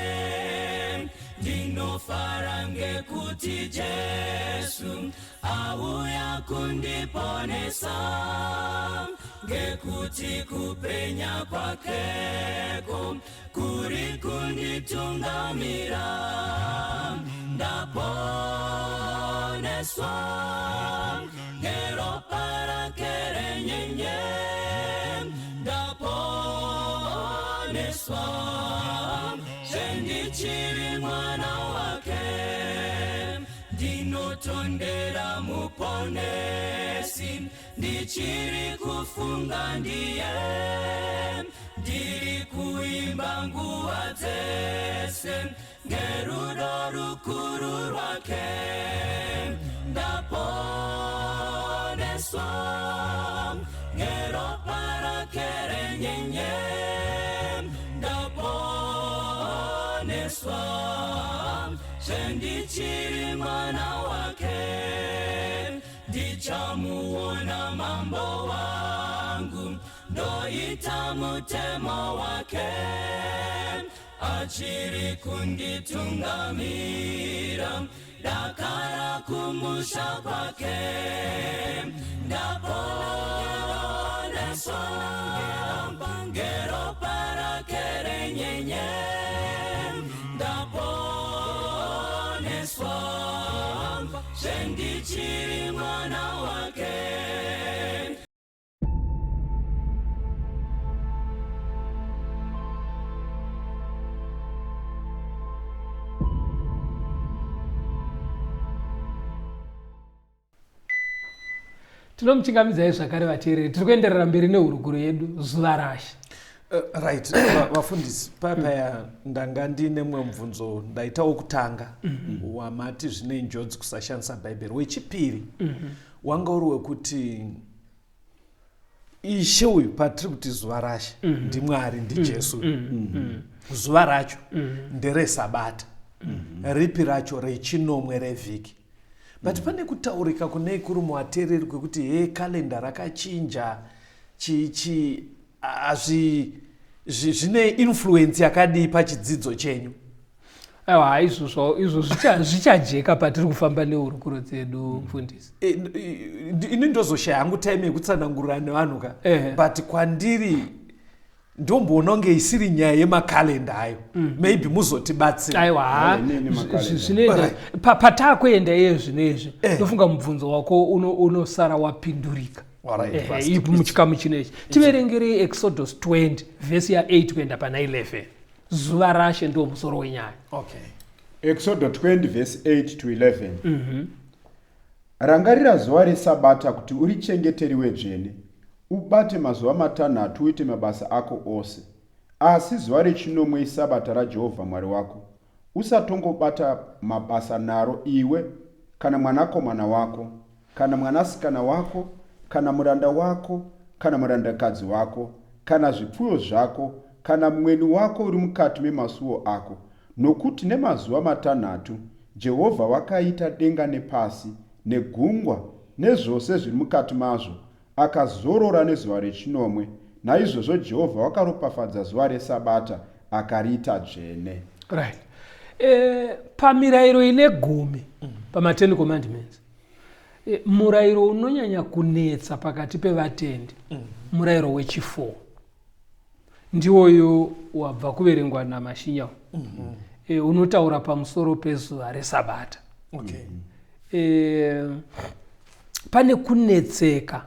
Ndinofara ngekuti Jesu auya kundiponesa, ngekuti kupenya kwakeko kuri kunditungamira. Ndaponeswa ngeropa rake renyenye, ndaponeswa zvendichiri mwana wake. Ndinotondera muponesi, ndichiri kufunga ndiye, ndiri kuimba nguva dzese ngerudo rukuru rwake. Ndaponeswa. Ndaponeswa ngeropa rake renyenye. Ndaponeswa zvendichiri mwana wake. Ndichamuona mambo wangu, ndoita mutemo wake. Achiri kunditungamira, dakara kumusha kwake. Ndaponeswa ngeropa rake renyenye. Ndaponeswa zvendichiri mwana wake. Tinomuchingamidzai zvakare vateereri. Tiri kuenderera mberi nehurukuro yedu zuva rashe. Right, vafundisi, papaya ndanga ndine mumwe mubvunzo ndaita wokutanga wamati zvine njodzi kusashandisa Bhaibheri. Wechipiri wanga uri wekuti Ishe uyu, patiri kuti zuva rashe, ndiMwari, ndiJesu. Zuva racho nderesabata ripi racho? Rechinomwe revhiki. But pane kutaurika kunei kuri muvateereri kwekuti he, kalenda rakachinja, chi hazvi zvine influence yakadii pachidzidzo chenyu? Aiwa, izvozvo izvo zvichajeka patiri kufamba nehurukuro dzedu, mufundisi. Ini ndozoshaya hangu time yekutsanangurira nevanhu ka. But kwandiri ndomboona kunge isiri nyaya yemakalenda ayo. Maybe muzotibatsira. Aiwa. Hayi, nini makalenda. Zvinoenda pataakuenda iye zvino izvi. Ndofunga mubvunzo wako unosara wapindurika. Alright, Pastor. Ipi muchikamu chinechi? Tiverengerei Exodus 20 vhesi ya8 kuenda pana 11. Zuva rashe ndo musoro wenyaya. Okay. Exodo 20 verse 8 to 11. Rangarira zuva resabata kuti urichengete riwe dzvene. Ubate mazuva 6 uite mabasa ako ose. Asi zuva rechinomwe isabata raJehovha Mwari wako. Usatongobata mabasa naro, iwe, kana mwanakomana wako, kana mwanasikana wako, kana muranda wako, kana murandakadzi wako, kana zvipfuyo zvako, kana mweni wako uri mukati memasuo ako. Nokuti nemazuva 6 Jehovha wakaita denga nepasi, negungwa, nezvose zviri mukati mazvo, akazorora nezuva rechinomwe. Naizvozvo Jehovha wakaropafadza zuva resabata, akariita dzvene. Right, pamirayiro ine 10, pama10 commandments, murayiro unonyanya kunetsa pakati pevatendi murayiro wechi4, ndiwoyo wabva kuverengwa naMashinya, unotaura pamusoro pezuva resabata. Pane kunetseka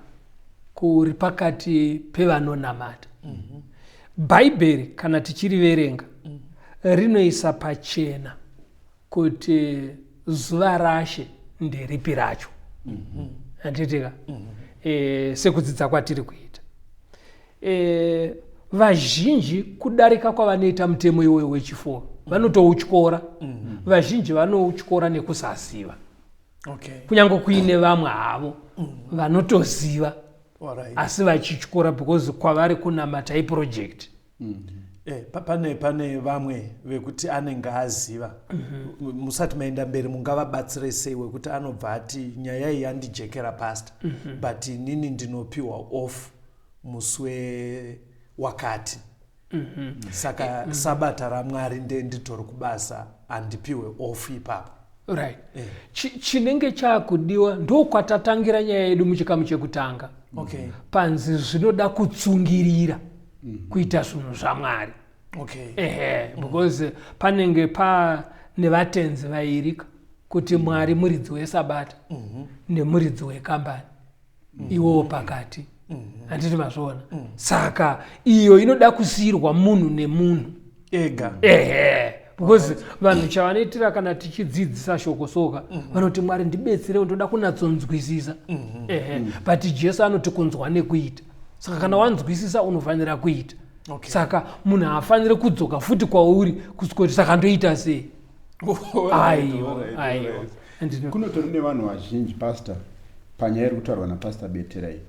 kuri pakati pevanonamata. Bhaibheri kana tichiriverenga rinoisa pachena kuti zuva rashe nderipi racho, handitika? Sekudzidza kwatiri kuita, vazhinji kudarika kwavanoita mutemo iwoyo wechi4, vanotoutyora. Vazhinji vanoutyora nekusaziva, kunyange kuine vamwe havo vanotoziva, asi vachityora because kwavari kunamata iproject. Pane vamwe vekuti anenge aziva. Musati maenda mberi, mungavabatsire sei wekuti anobva ati, "Nyaya iyi yandijekera, pastor, but inini ndinopiwa off musi wewakati, saka sabata raMwari ndenditori kubasa, handipiwe off ipapo"? Right. Chinenge chaakudiwa ndokwatatangira nyaya yedu muchikamu chekutanga. Panzi zvinoda kutsungirira kuita zvinhu zvaMwari. Ehe, because panenge pane vatenzi vairika, kuti Mwari muridzi wesabata nemuridzi wekambani, iwowo pakati, handiti mazviona? Saka iyo inoda kusiyirwa munhu nemunhu ega. Ehe, because vanhu chavanoitira kana tichidzidzisa shoko soka, vanoti, "Mwari ndibetsere, ndoda kunatsonzwisisa." Ehe, but Jesu anoti kunzwa nekuita. Saka kana wanzwisisa unofanira kuita. Saka munhu haafaniri kudzoka futi kwauri kusvikoti, "Saka ndoita sei?" Aiwa, aiwa. Kunotori nevanhu vazhinji, pastor. Panyaya iri kutaurwa naPastor Betera iyi,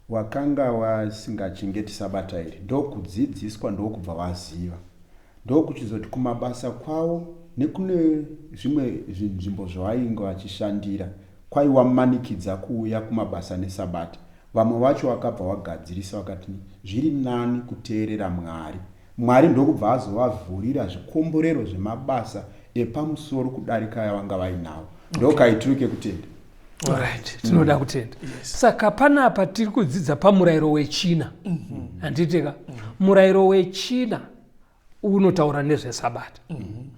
wakanga wasingachengeti Sabata iri, ndokudzidziswa ndokubva waziva. Ndokuchizoti kumabasa kwavo nekune zvimwe zvinzvimbo zvavainge vachishandira, kwaiwamanikidza kuuya kumabasa neSabata. Vamwe vacho vakabva vagadzirisa vakati zviri nani kuteerera Mwari. Mwari ndokubva azovavhurira zvikomborero zvemabasa epamusoro kudarika yavanga vainawo. Ndokaitiro kekutenda. Alright, tinoda kutenda. Saka panapa tiri kudzidza pamurayiro wechina. Handitika? Murayiro wechina unotaura nezvesabata.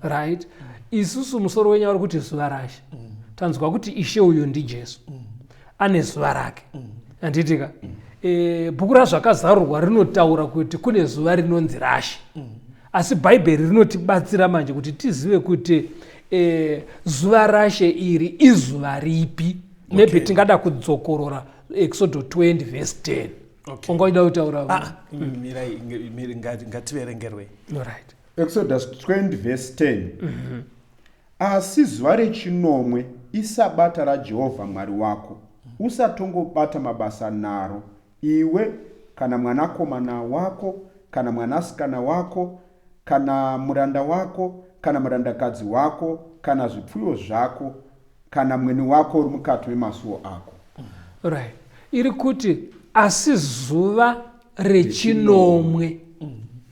Right? Isusu musoro wenyu uri kuti zuva rashe. Tanzwa kuti ishe uyu ndiJesu. Ane zuva rake. Handitika? Bhuku razvakazarurwa rinotaura kuti kune zuva rinonzi rashe. Asi Bhaibheri rinotibatsira manje kuti tizive kuti zuva rashe iri izuva ripi. Maybe tingada kudzokorora Exodo 20 verse 10. Okay. Ungaida kutaura? Mirai, ngativerengerwei. Alright. Exodus 20 verse 10. Asi zuva rechinomwe isabata raJehovha Mwari wako. Usatongobata mabasa naro, iwe kana mwanakomana wako, kana mwanasikana wako, kana muranda wako, kana murandakadzi wako, kana zvipfuyo zvako, kana mweni wako uri mukati memasuo ako. Right. Iri kuti asi zuva rechinomwe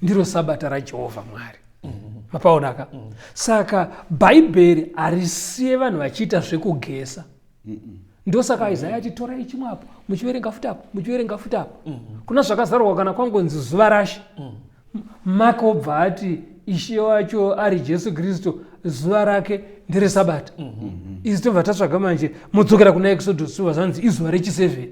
ndiro sabata raJehovha Mwari. Mapaonaka? Saka Bhaibheri harisiye vanhu vachiita zvekugesa. Ndosaka Isaya ati torai chimwe apo, muchiverenga futi apo, muchiverenga futi apo. Kuna zvakazarurwa kana kwangonzi zuva rashe. Mark obva ati ishe wacho ari Jesu Kristu, zuva rake nderesabata. Isu tobva tatsvaga manje, modzokera kuna Exodus tobva zvanzi izuva rechi7.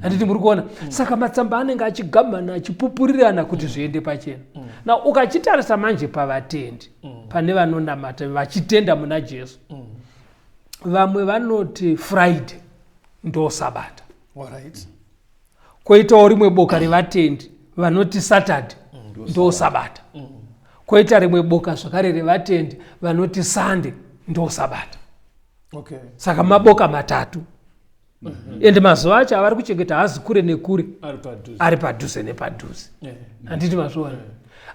Handiti muri kuona? Saka matsamba anenge achigamana achipupurirana kuti zviende pachena. Now ukachitarisa manje pavatendi, pane vanonamata vachitenda muna Jesu. Vamwe vanoti Friday ndo Sabata. Alright. Koitawo rimwe boka revatendi vanoti Saturday ndo Sabata. Koita rimwe boka zvakare revatendi vanoti Sunday ndo Sabata. Okay. Saka maboka matatu. Ende mazuva acho avari kuchengeta haazi kure nekure, ari padhuze nepadhuze. Handiti mazviona?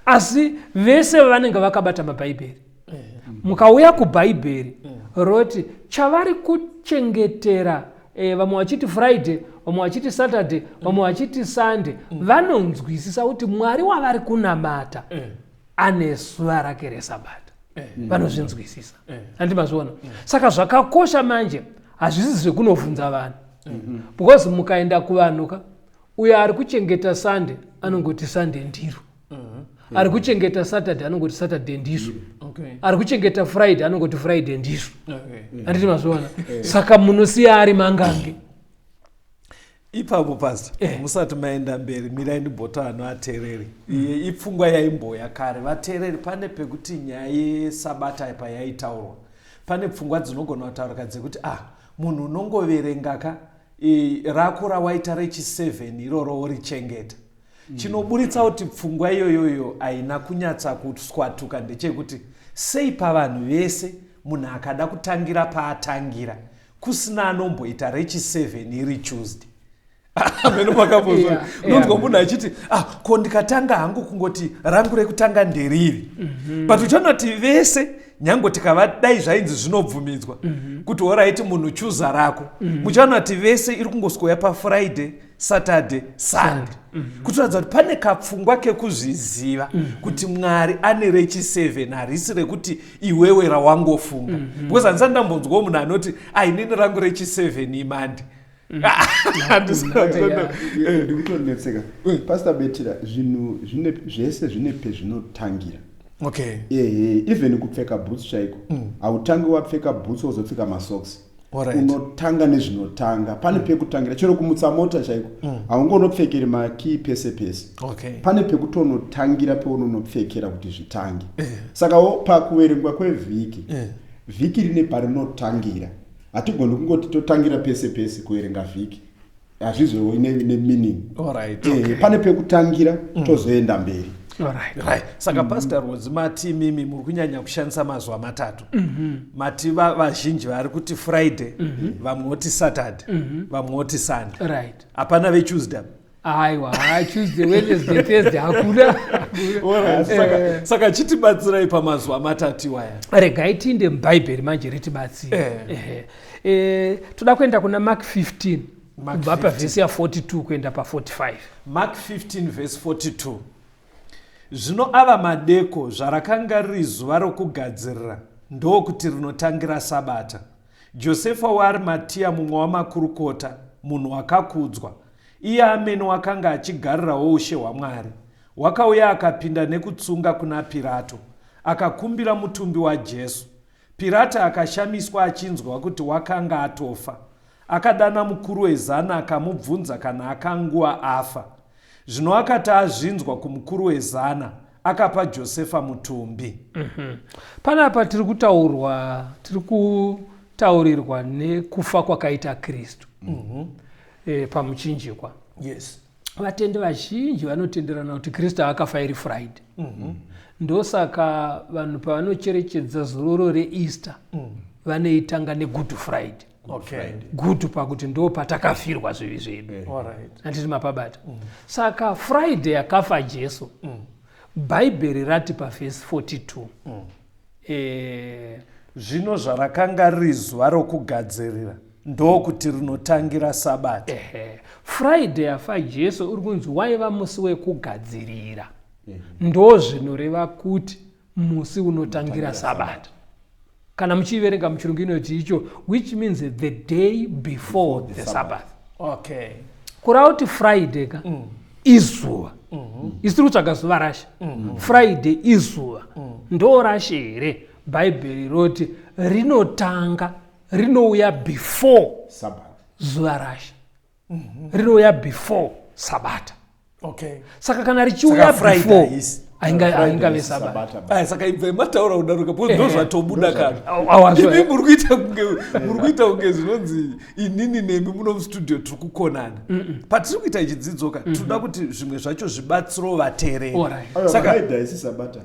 Asi vese vanenge vakabata mabhaibheri. Mukauya kuBhaibheri roti chavari kuchengetera, vamwe vachiti Friday, vamwe vachiti Saturday, vamwe vachiti Sunday, vanonzwisisa kuti Mwari wavari kunamata ane zuva rake resabata. Vanozvinzwisisa. Handiti mazviona? Saka zvakakosha manje hazvisi zvekunovhunza vanhu. Because mukaenda kuvanhu ka, uyo ari kuchengeta Sunday anongoti Sunday ndiro. Ari kuchengeta Saturday anongoti Saturday ndizvo. Ari kuchengeta Friday anongoti Friday ndizvo. Handiti mazviona? Saka munosiya ari mangange. Ipapo Pastor, musati maenda mberi, mirai ndibhota vanhu vateereri. Ipfungwa yaimboya kare. Vateereri, pane pekuti nyaya yesabata payaitaurwa, pane pfungwa dzinogona kutaurika dzekuti munhu unongoverenga ka rako rawaita rechi7 iroro worichengeta. Chinoburitsa kuti pfungwa iyoyoyo haina kunyatsa kuswatuka ndechekuti sei pavanhu vese munhu akada kutangira paatangira kusina anomboita rechi7 iri Tuesday. Ameno makambozwa. Unonzwa munhu achiti ko ndikatanga hangu kungoti rangu rekutanga nderiri. But uchaona kuti vese nyange tikavadai zvainzi zvinobvumidzwa kuti oraiti munhu chuza rako. Muchaona kuti vese iri kungoswera paFriday, Saturday, Sunday. Kutoratidza kuti pane kapfungwa kekuzviziva kuti Mwari ane rechi7, harisi rekuti iwewe rawangofunga. Because handisati ndambonzwawo munhu anoti inini rangu rechi7 imandi. Ndikutonetseka. Pastor Betera, zvinhu zvese zvine pezvinotangira. Okay. Even kupfeka boots chaiko. Hautangi wapfeka boots wozopfeka masocks. Unotanga nezvinotanga. Pane pekutangira, chero kumutsa mota chaiko. Haungonopfekeri makey pese pese. Pane pekutonotangira peunonopfekera kuti zvitange. Saka pakuverengwa kwevhiki, vhiki rine parinotangira. Hatigoni kungoti totangira pese pese kuverenga vhiki. Hazvizovi ne meaning. Pane pekutangira tozoenda mberi. Alright. Right. Saka Pastor Rwodzi, mati imimi muri kunyanya kushandisa mazuva matatu. Mati vazhinji vari kuti Friday, vamwe voti Saturday, vamwe voti Sunday. Right. Hapana veTuesday? Aiwa, ha, Tuesday, Wednesday, Thursday hakuna. Alright, saka chitibatsirai pamazuva matatu iwaya. Regai tiinde mubhaibheri manje ritibatsire. Eh. Ehe. Toda kuenda kuna Mark 15, Mark kubva 15. pavhesi ya42 kuenda pa45. Mark 15 verse 42. Zvino ava madeko, zvarakanga riri zuva rokugadzirira, ndokuti rinotangira Sabata, Josefa waArimatiya, mumwe wamakurukota, munhu wakakudzwa, iye amene wakanga achigarirawo ushe hwaMwari, wakauya akapinda nekutsunga kuna Pirato, akakumbira mutumbi waJesu. Pirato akashamiswa achinzwa kuti wakanga atofa. Akadana mukuru wezana akamubvunza kana akanguva afa. Zvino akati azvinzwa kumukuru wezana, akapa Josefa mutumbi. Panapa tiri kutaurwa, tiri kutaurirwa nekufa kwakaita Kristu pamuchinjikwa. Vatendi vazhinji vanotenderana kuti Kristu akafa iri Friday. Ndosaka vanhu pavanocherechedza zororo reEaster vanoitanga neGood Friday. Good pakuti ndo patakafirwa zvivi zvedu. Handiti mapabata? Saka Friday yakafa Jesu, Bhaibheri rati pavhesi 42 Zvino zvarakanga riri zuva rokugadzirira, ndokuti rinotangira Sabata. Ehe, Friday yafa Jesu uri kunzi waiva musi wekugadzirira, ndo zvinoreva kuti musi unotangira Sabata. Kana muchiiverenga muchirungu inoti icho, which means the day before the Sabbath. Kureva kuti Friday ka izuva. Isu tiri kutsvaga zuva rashe. Friday izuva, ndo rashe here? Bhaibheri roti rinotanga, rinouya before Sabbath. Zuva rashe rinouya before Sabata. Saka kana richiuya Saka Friday before, haisi. haingave Friday Sabata. Sabata. Aya, saka ibvai mataura kudaroka, because ndo zvatobuda kana. Awazvo. Imi muri kuita kunge zvinonzi inini nemi muno mustudio tiri kukonana. Patiri kuita chidzidzo ka, tinoda kuti zvimwe zvacho zvibatsirewo vateereri. Alright. Friday haisi Sabata.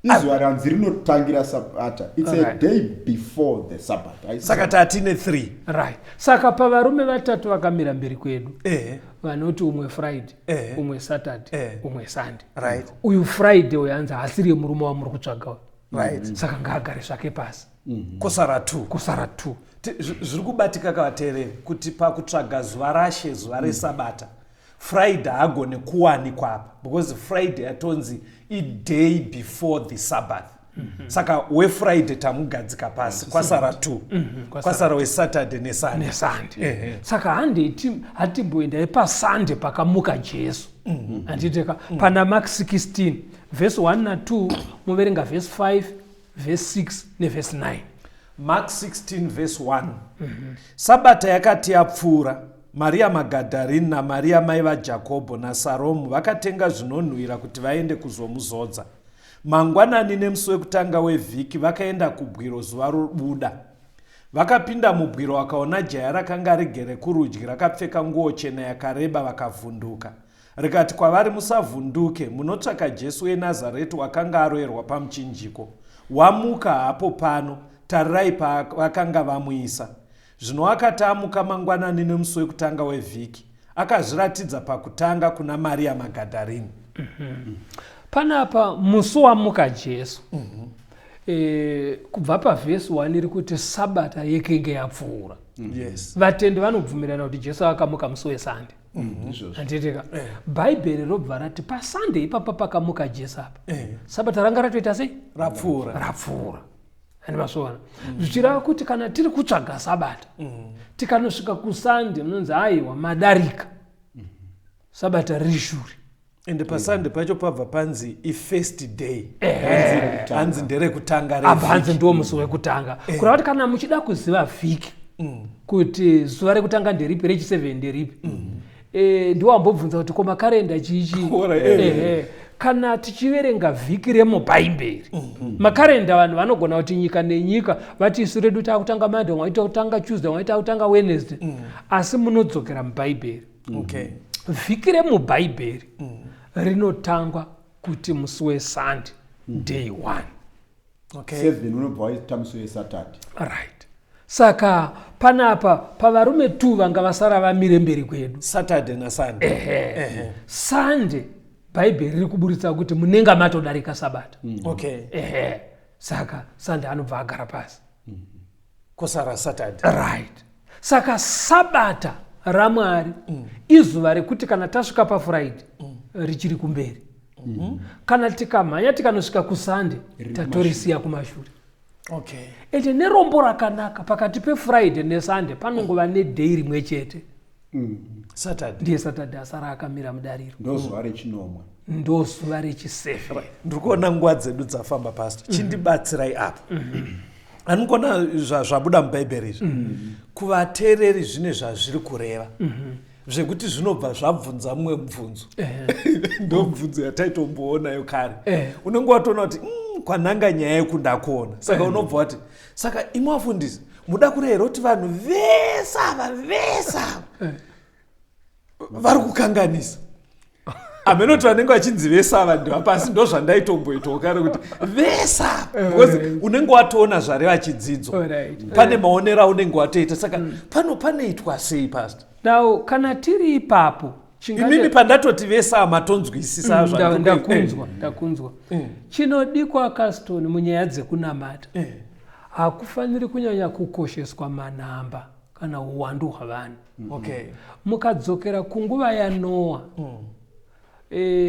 Izuva ranzi rinotangira Sabata. It's a day before the Sabbath. Haisi. Saka tatine 3. Right, saka pavarume vatatu vakamira mberi kwedu, vanoti umwe Friday, umwe Saturday, umwe Sunday. Uyu Friday uyu anzi haasiriye murume wamuri kutsvaga uyu. Saka ngaagare zvake pasi. Kosara 2. Kusara 2. Zviri kubatika kavateereri kuti pakutsvaga zuva rashe, zuva reSabata, Friday haagone kuwanikwa apa, because Friday yatonzi iday before the Sabbath. Saka weFriday tamugadzika pasi, kwasara 2, kwasara weSaturday neSunday. NeSunday. Saka handei, hatimboendai paSunday pakamuka Jesu, handiteka? Pana Mark 16 vhesi 1 na2, muverenga vhesi 5, vhesi 6 nevhesi 9. Mark 16 verse 1. Sabata yakati yapfuura, Mariya Magadharini naMariya mai vaJakobho naSaromu vakatenga zvinonhuhwira kuti vaende kuzomuzodza. Mangwanani nemusi wekutanga wevhiki vakaenda kubwiro zuva robuda. Vakapinda mubwiro, vakaona jaya rakanga rigere kurudyi rakapfeka nguo chena yakareba, vakavhunduka. Rikati kwavari, "Musavhunduke. Munotsvaka Jesu weNazareti wakanga aroverwa pamuchinjiko. Wamuka, hapo pano. Tarirai pavakanga vamuisa. Zvino akati amuka mangwanani nemusi wekutanga wevhiki, akazviratidza pakutanga kuna Mariya Magadharini." Panapa musi wamuka Jesu, kubva pavhesi 1 iri kuti Sabata yekenge yapfuura. Vatendi vanobvumirana kuti Jesu akamuka musi weSande. Izvozvo. Handitika? Bhaibheri robva rati paSande ipapa pakamuka Jesu apa, Sabata ranga ratoita sei? Rapfuura. Rapfuura. Handi masvoona? Zvichireva kuti kana tiri kutsvaga Sabata, tikanosvika kuSande, munonzi aiwa, madarika, Sabata riri shure. Ende paSande pacho pabva panzi ifirst day. Hanzi nderekutanga Abva hanzi revhiki. ndiwo musi wekutanga. Kureva kuti kana muchida kuziva vhiki kuti zuva rekutanga nderipi, rechi7 nderipi, ndiwo ambobvunza kuti ko makarenda chichi. Alright, Ehe. Kana tichiverenga vhiki remubhaibheri, makarenda vanhu vanogona kuti nyika nenyika vati isu redu taakutanga Monday, mwaita kutanga Tuesday, mwaita kutanga Wednesday, asi munodzokera mubhaibheri. Vhiki remubhaibheri rinotangwa Kuti musi weSunday, day 1. 7 unobva waita musi weSaturday. Right, saka panapa pavarume 2 vanga vasara vamire mberi kwedu. Saturday naSunday. Ehe, Sunday Bhaibheri riri kuburitsa kuti munenge matodarika Sabata. Ehe, saka Sunday anobva agara pasi. Kosara Saturday. Right, saka Sabata raMwari izuva rekuti kana tasvika paFriday richiri kumberi. Kana tikamhanya tikanosvika kuSunday, tatorisiya kumashure. Ende nerombo rakanaka, pakati peFriday neSunday panongova neday rimwe chete. Saturday. Ndiye Saturday asara akamira mudariro. Ndo zuva rechinomwe. Ndo zuva rechi7. Ndiri kuona nguva dzedu dzafamba, Pastor. Chindibatsirai apa. Anogona zvabuda mubhaibheri izvi kuvateereri zvine zvazviri kureva, zvekuti zvinobva zvabvunza mumwe mubvunzo. Ndo mubvunzo yataitombowonayo kare. Unenge watoona kuti kwananga nyaya yekundakuona, saka unobva wati, saka imwe vafundisi muda kurehera kuti vanhu vese ava, vese ava vari kukanganisa? Hamenoti vanenge vachinzi vese ava ndevapasi. Ndo zvandaitomboitawo kare, kuti vese ava, because unenge watoona zvareva chidzidzo. Pane maonero aunenge watoita. Saka pano panoitwa sei, Pastor? Now kana tiri ipapo, Imimi pandatoti vese ava, matonzwisisa? Ndakunzwa, ndakunzwa. Chinodikwa, Caston, munyaya dzekunamata, hakufaniri kunyanya kukosheswa manhamba kana uwandu hwavanhu. Mukadzokera kunguva yaNoa,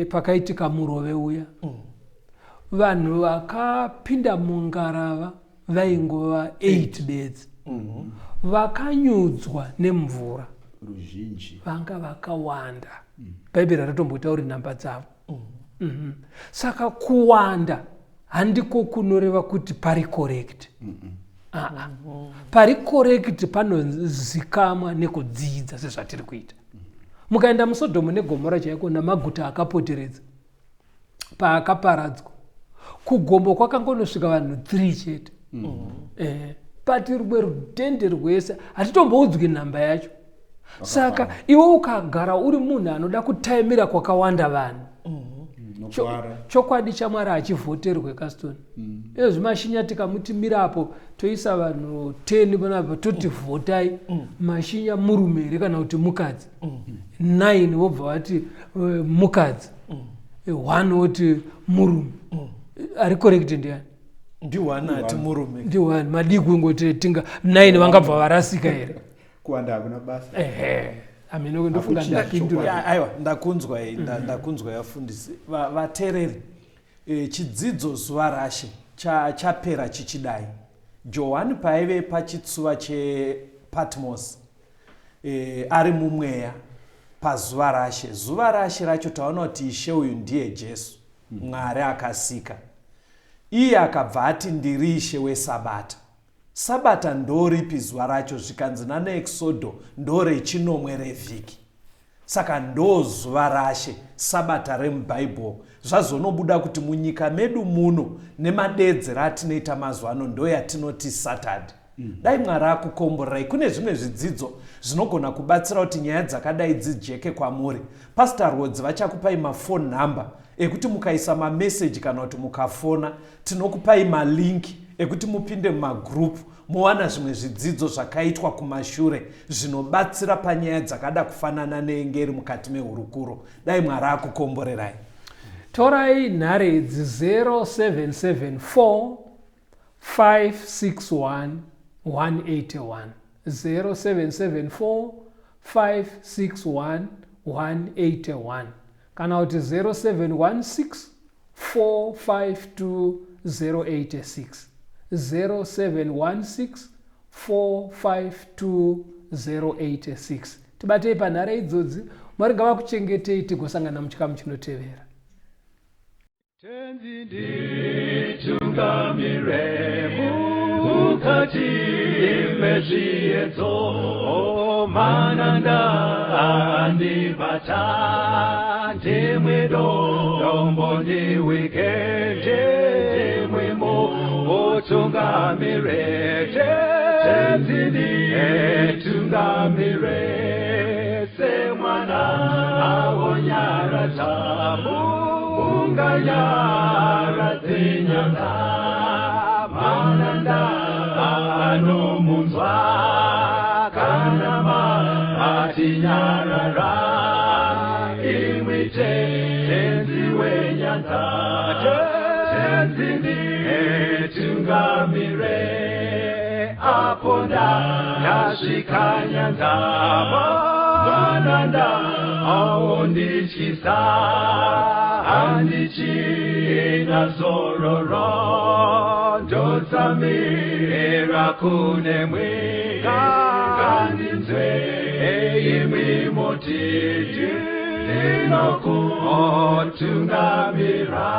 pakaitika murove uya, vanhu vakapinda mungarava vaingova 8 bedzi. Vakanyudzwa nemvura Ruzhinji. vanga vakawanda. Bhaibheri haritombotauri nhamba dzavo. Saka kuwanda handiko kunoreva kuti pari correct. Aa, pari correct panozikamwa nekudzidza sezvatiri kuita. Mukaenda muSodhomu neGomora chaiko namaguta akapoteredza, paakaparadzwa, kugombo kwakangonosvika vanhu 3 chete. Pati rumwe rudhende rwese hatitomboudzwi nhamba yacho. Saka iwe ukagara uri munhu anoda kutaimira kwakawanda vanhu, Nokwara. Chokwadi chaMwari hachivhoterwe, Caston. Izvozvi Mashinya tikamuti mirapo, toisa vanhu 10 panapa, toti vhotai, Mashinya murume here kana kuti mukadzi? 9 vobva vati mukadzi, 1 woti murume. Ari correct ndiani? Ndi1 ati murume. Ndi1. Madii kungoti tinga 9 vangabva varasika here? Kuwanda hakuna basa. Ehe, amene ndofunga Hakuchinja ndapindura. chokwadi. Aiwa, ndakunzwa ndakunzwa yafundisi. Vateereri, chidzidzo zuva rashe chapera chichidai. Johani paaive pachitsuva chePatmos, ari mumweya pazuva rashe, zuva rashe racho taona kuti Ishe uyu ndiye Jesu, Mwari akasika. Iye akabva ati, "Ndiri Ishe weSabata." Sabata ndoripi zuva racho? Zvikanzi nanaExodo ndo rechinomwe revhiki, saka ndo zuva rashe, Sabata remubhaibheri. Zvazonobuda kuti munyika medu muno nemadedzero atinoita mazuva ano ndo yatinoti Saturday. Dai Mwari akukomborerai. Kune zvimwe zvidzidzo zvinogona kubatsira kuti nyaya dzakadai dzijeke kwamuri. Pastor Rodzi vachakupai mafone number ekuti mukaisa mameseji kana kuti mukafona, tinokupai malink ekuti mupinde mumagroup, mowana zvimwe zvidzidzo zvakaitwa kumashure zvinobatsira panyaya dzakada kufanana neengeri mukati mehurukuro. Dai Mwari akukomborerai. Torai nhare idzi: 0774 561 181, 0774 561 181, kana kuti 0716 452 086, 0716 452 086. Tibatei panhare idzodzi. Mwari ngavakuchengetei, tigosangana muchikamu chinotevera. Tenzi nditungamire mukati mezviedzo, mananda andibata, ndimwe dombo ndiwike, ndimwimo utungamire. Tenzi nditungamire semwana awonyaradza. Unganyaradze nyanza, mananda anomunzwa, kana matinyarara, imwi Tenzi wenyanza, Tenzi nditungamire, apo ndasvika nyanza, mananda aondityisa, handichina zororo, ndotsamira kunemwi, ngandinzwe imwi motiti, ndinokutungamira.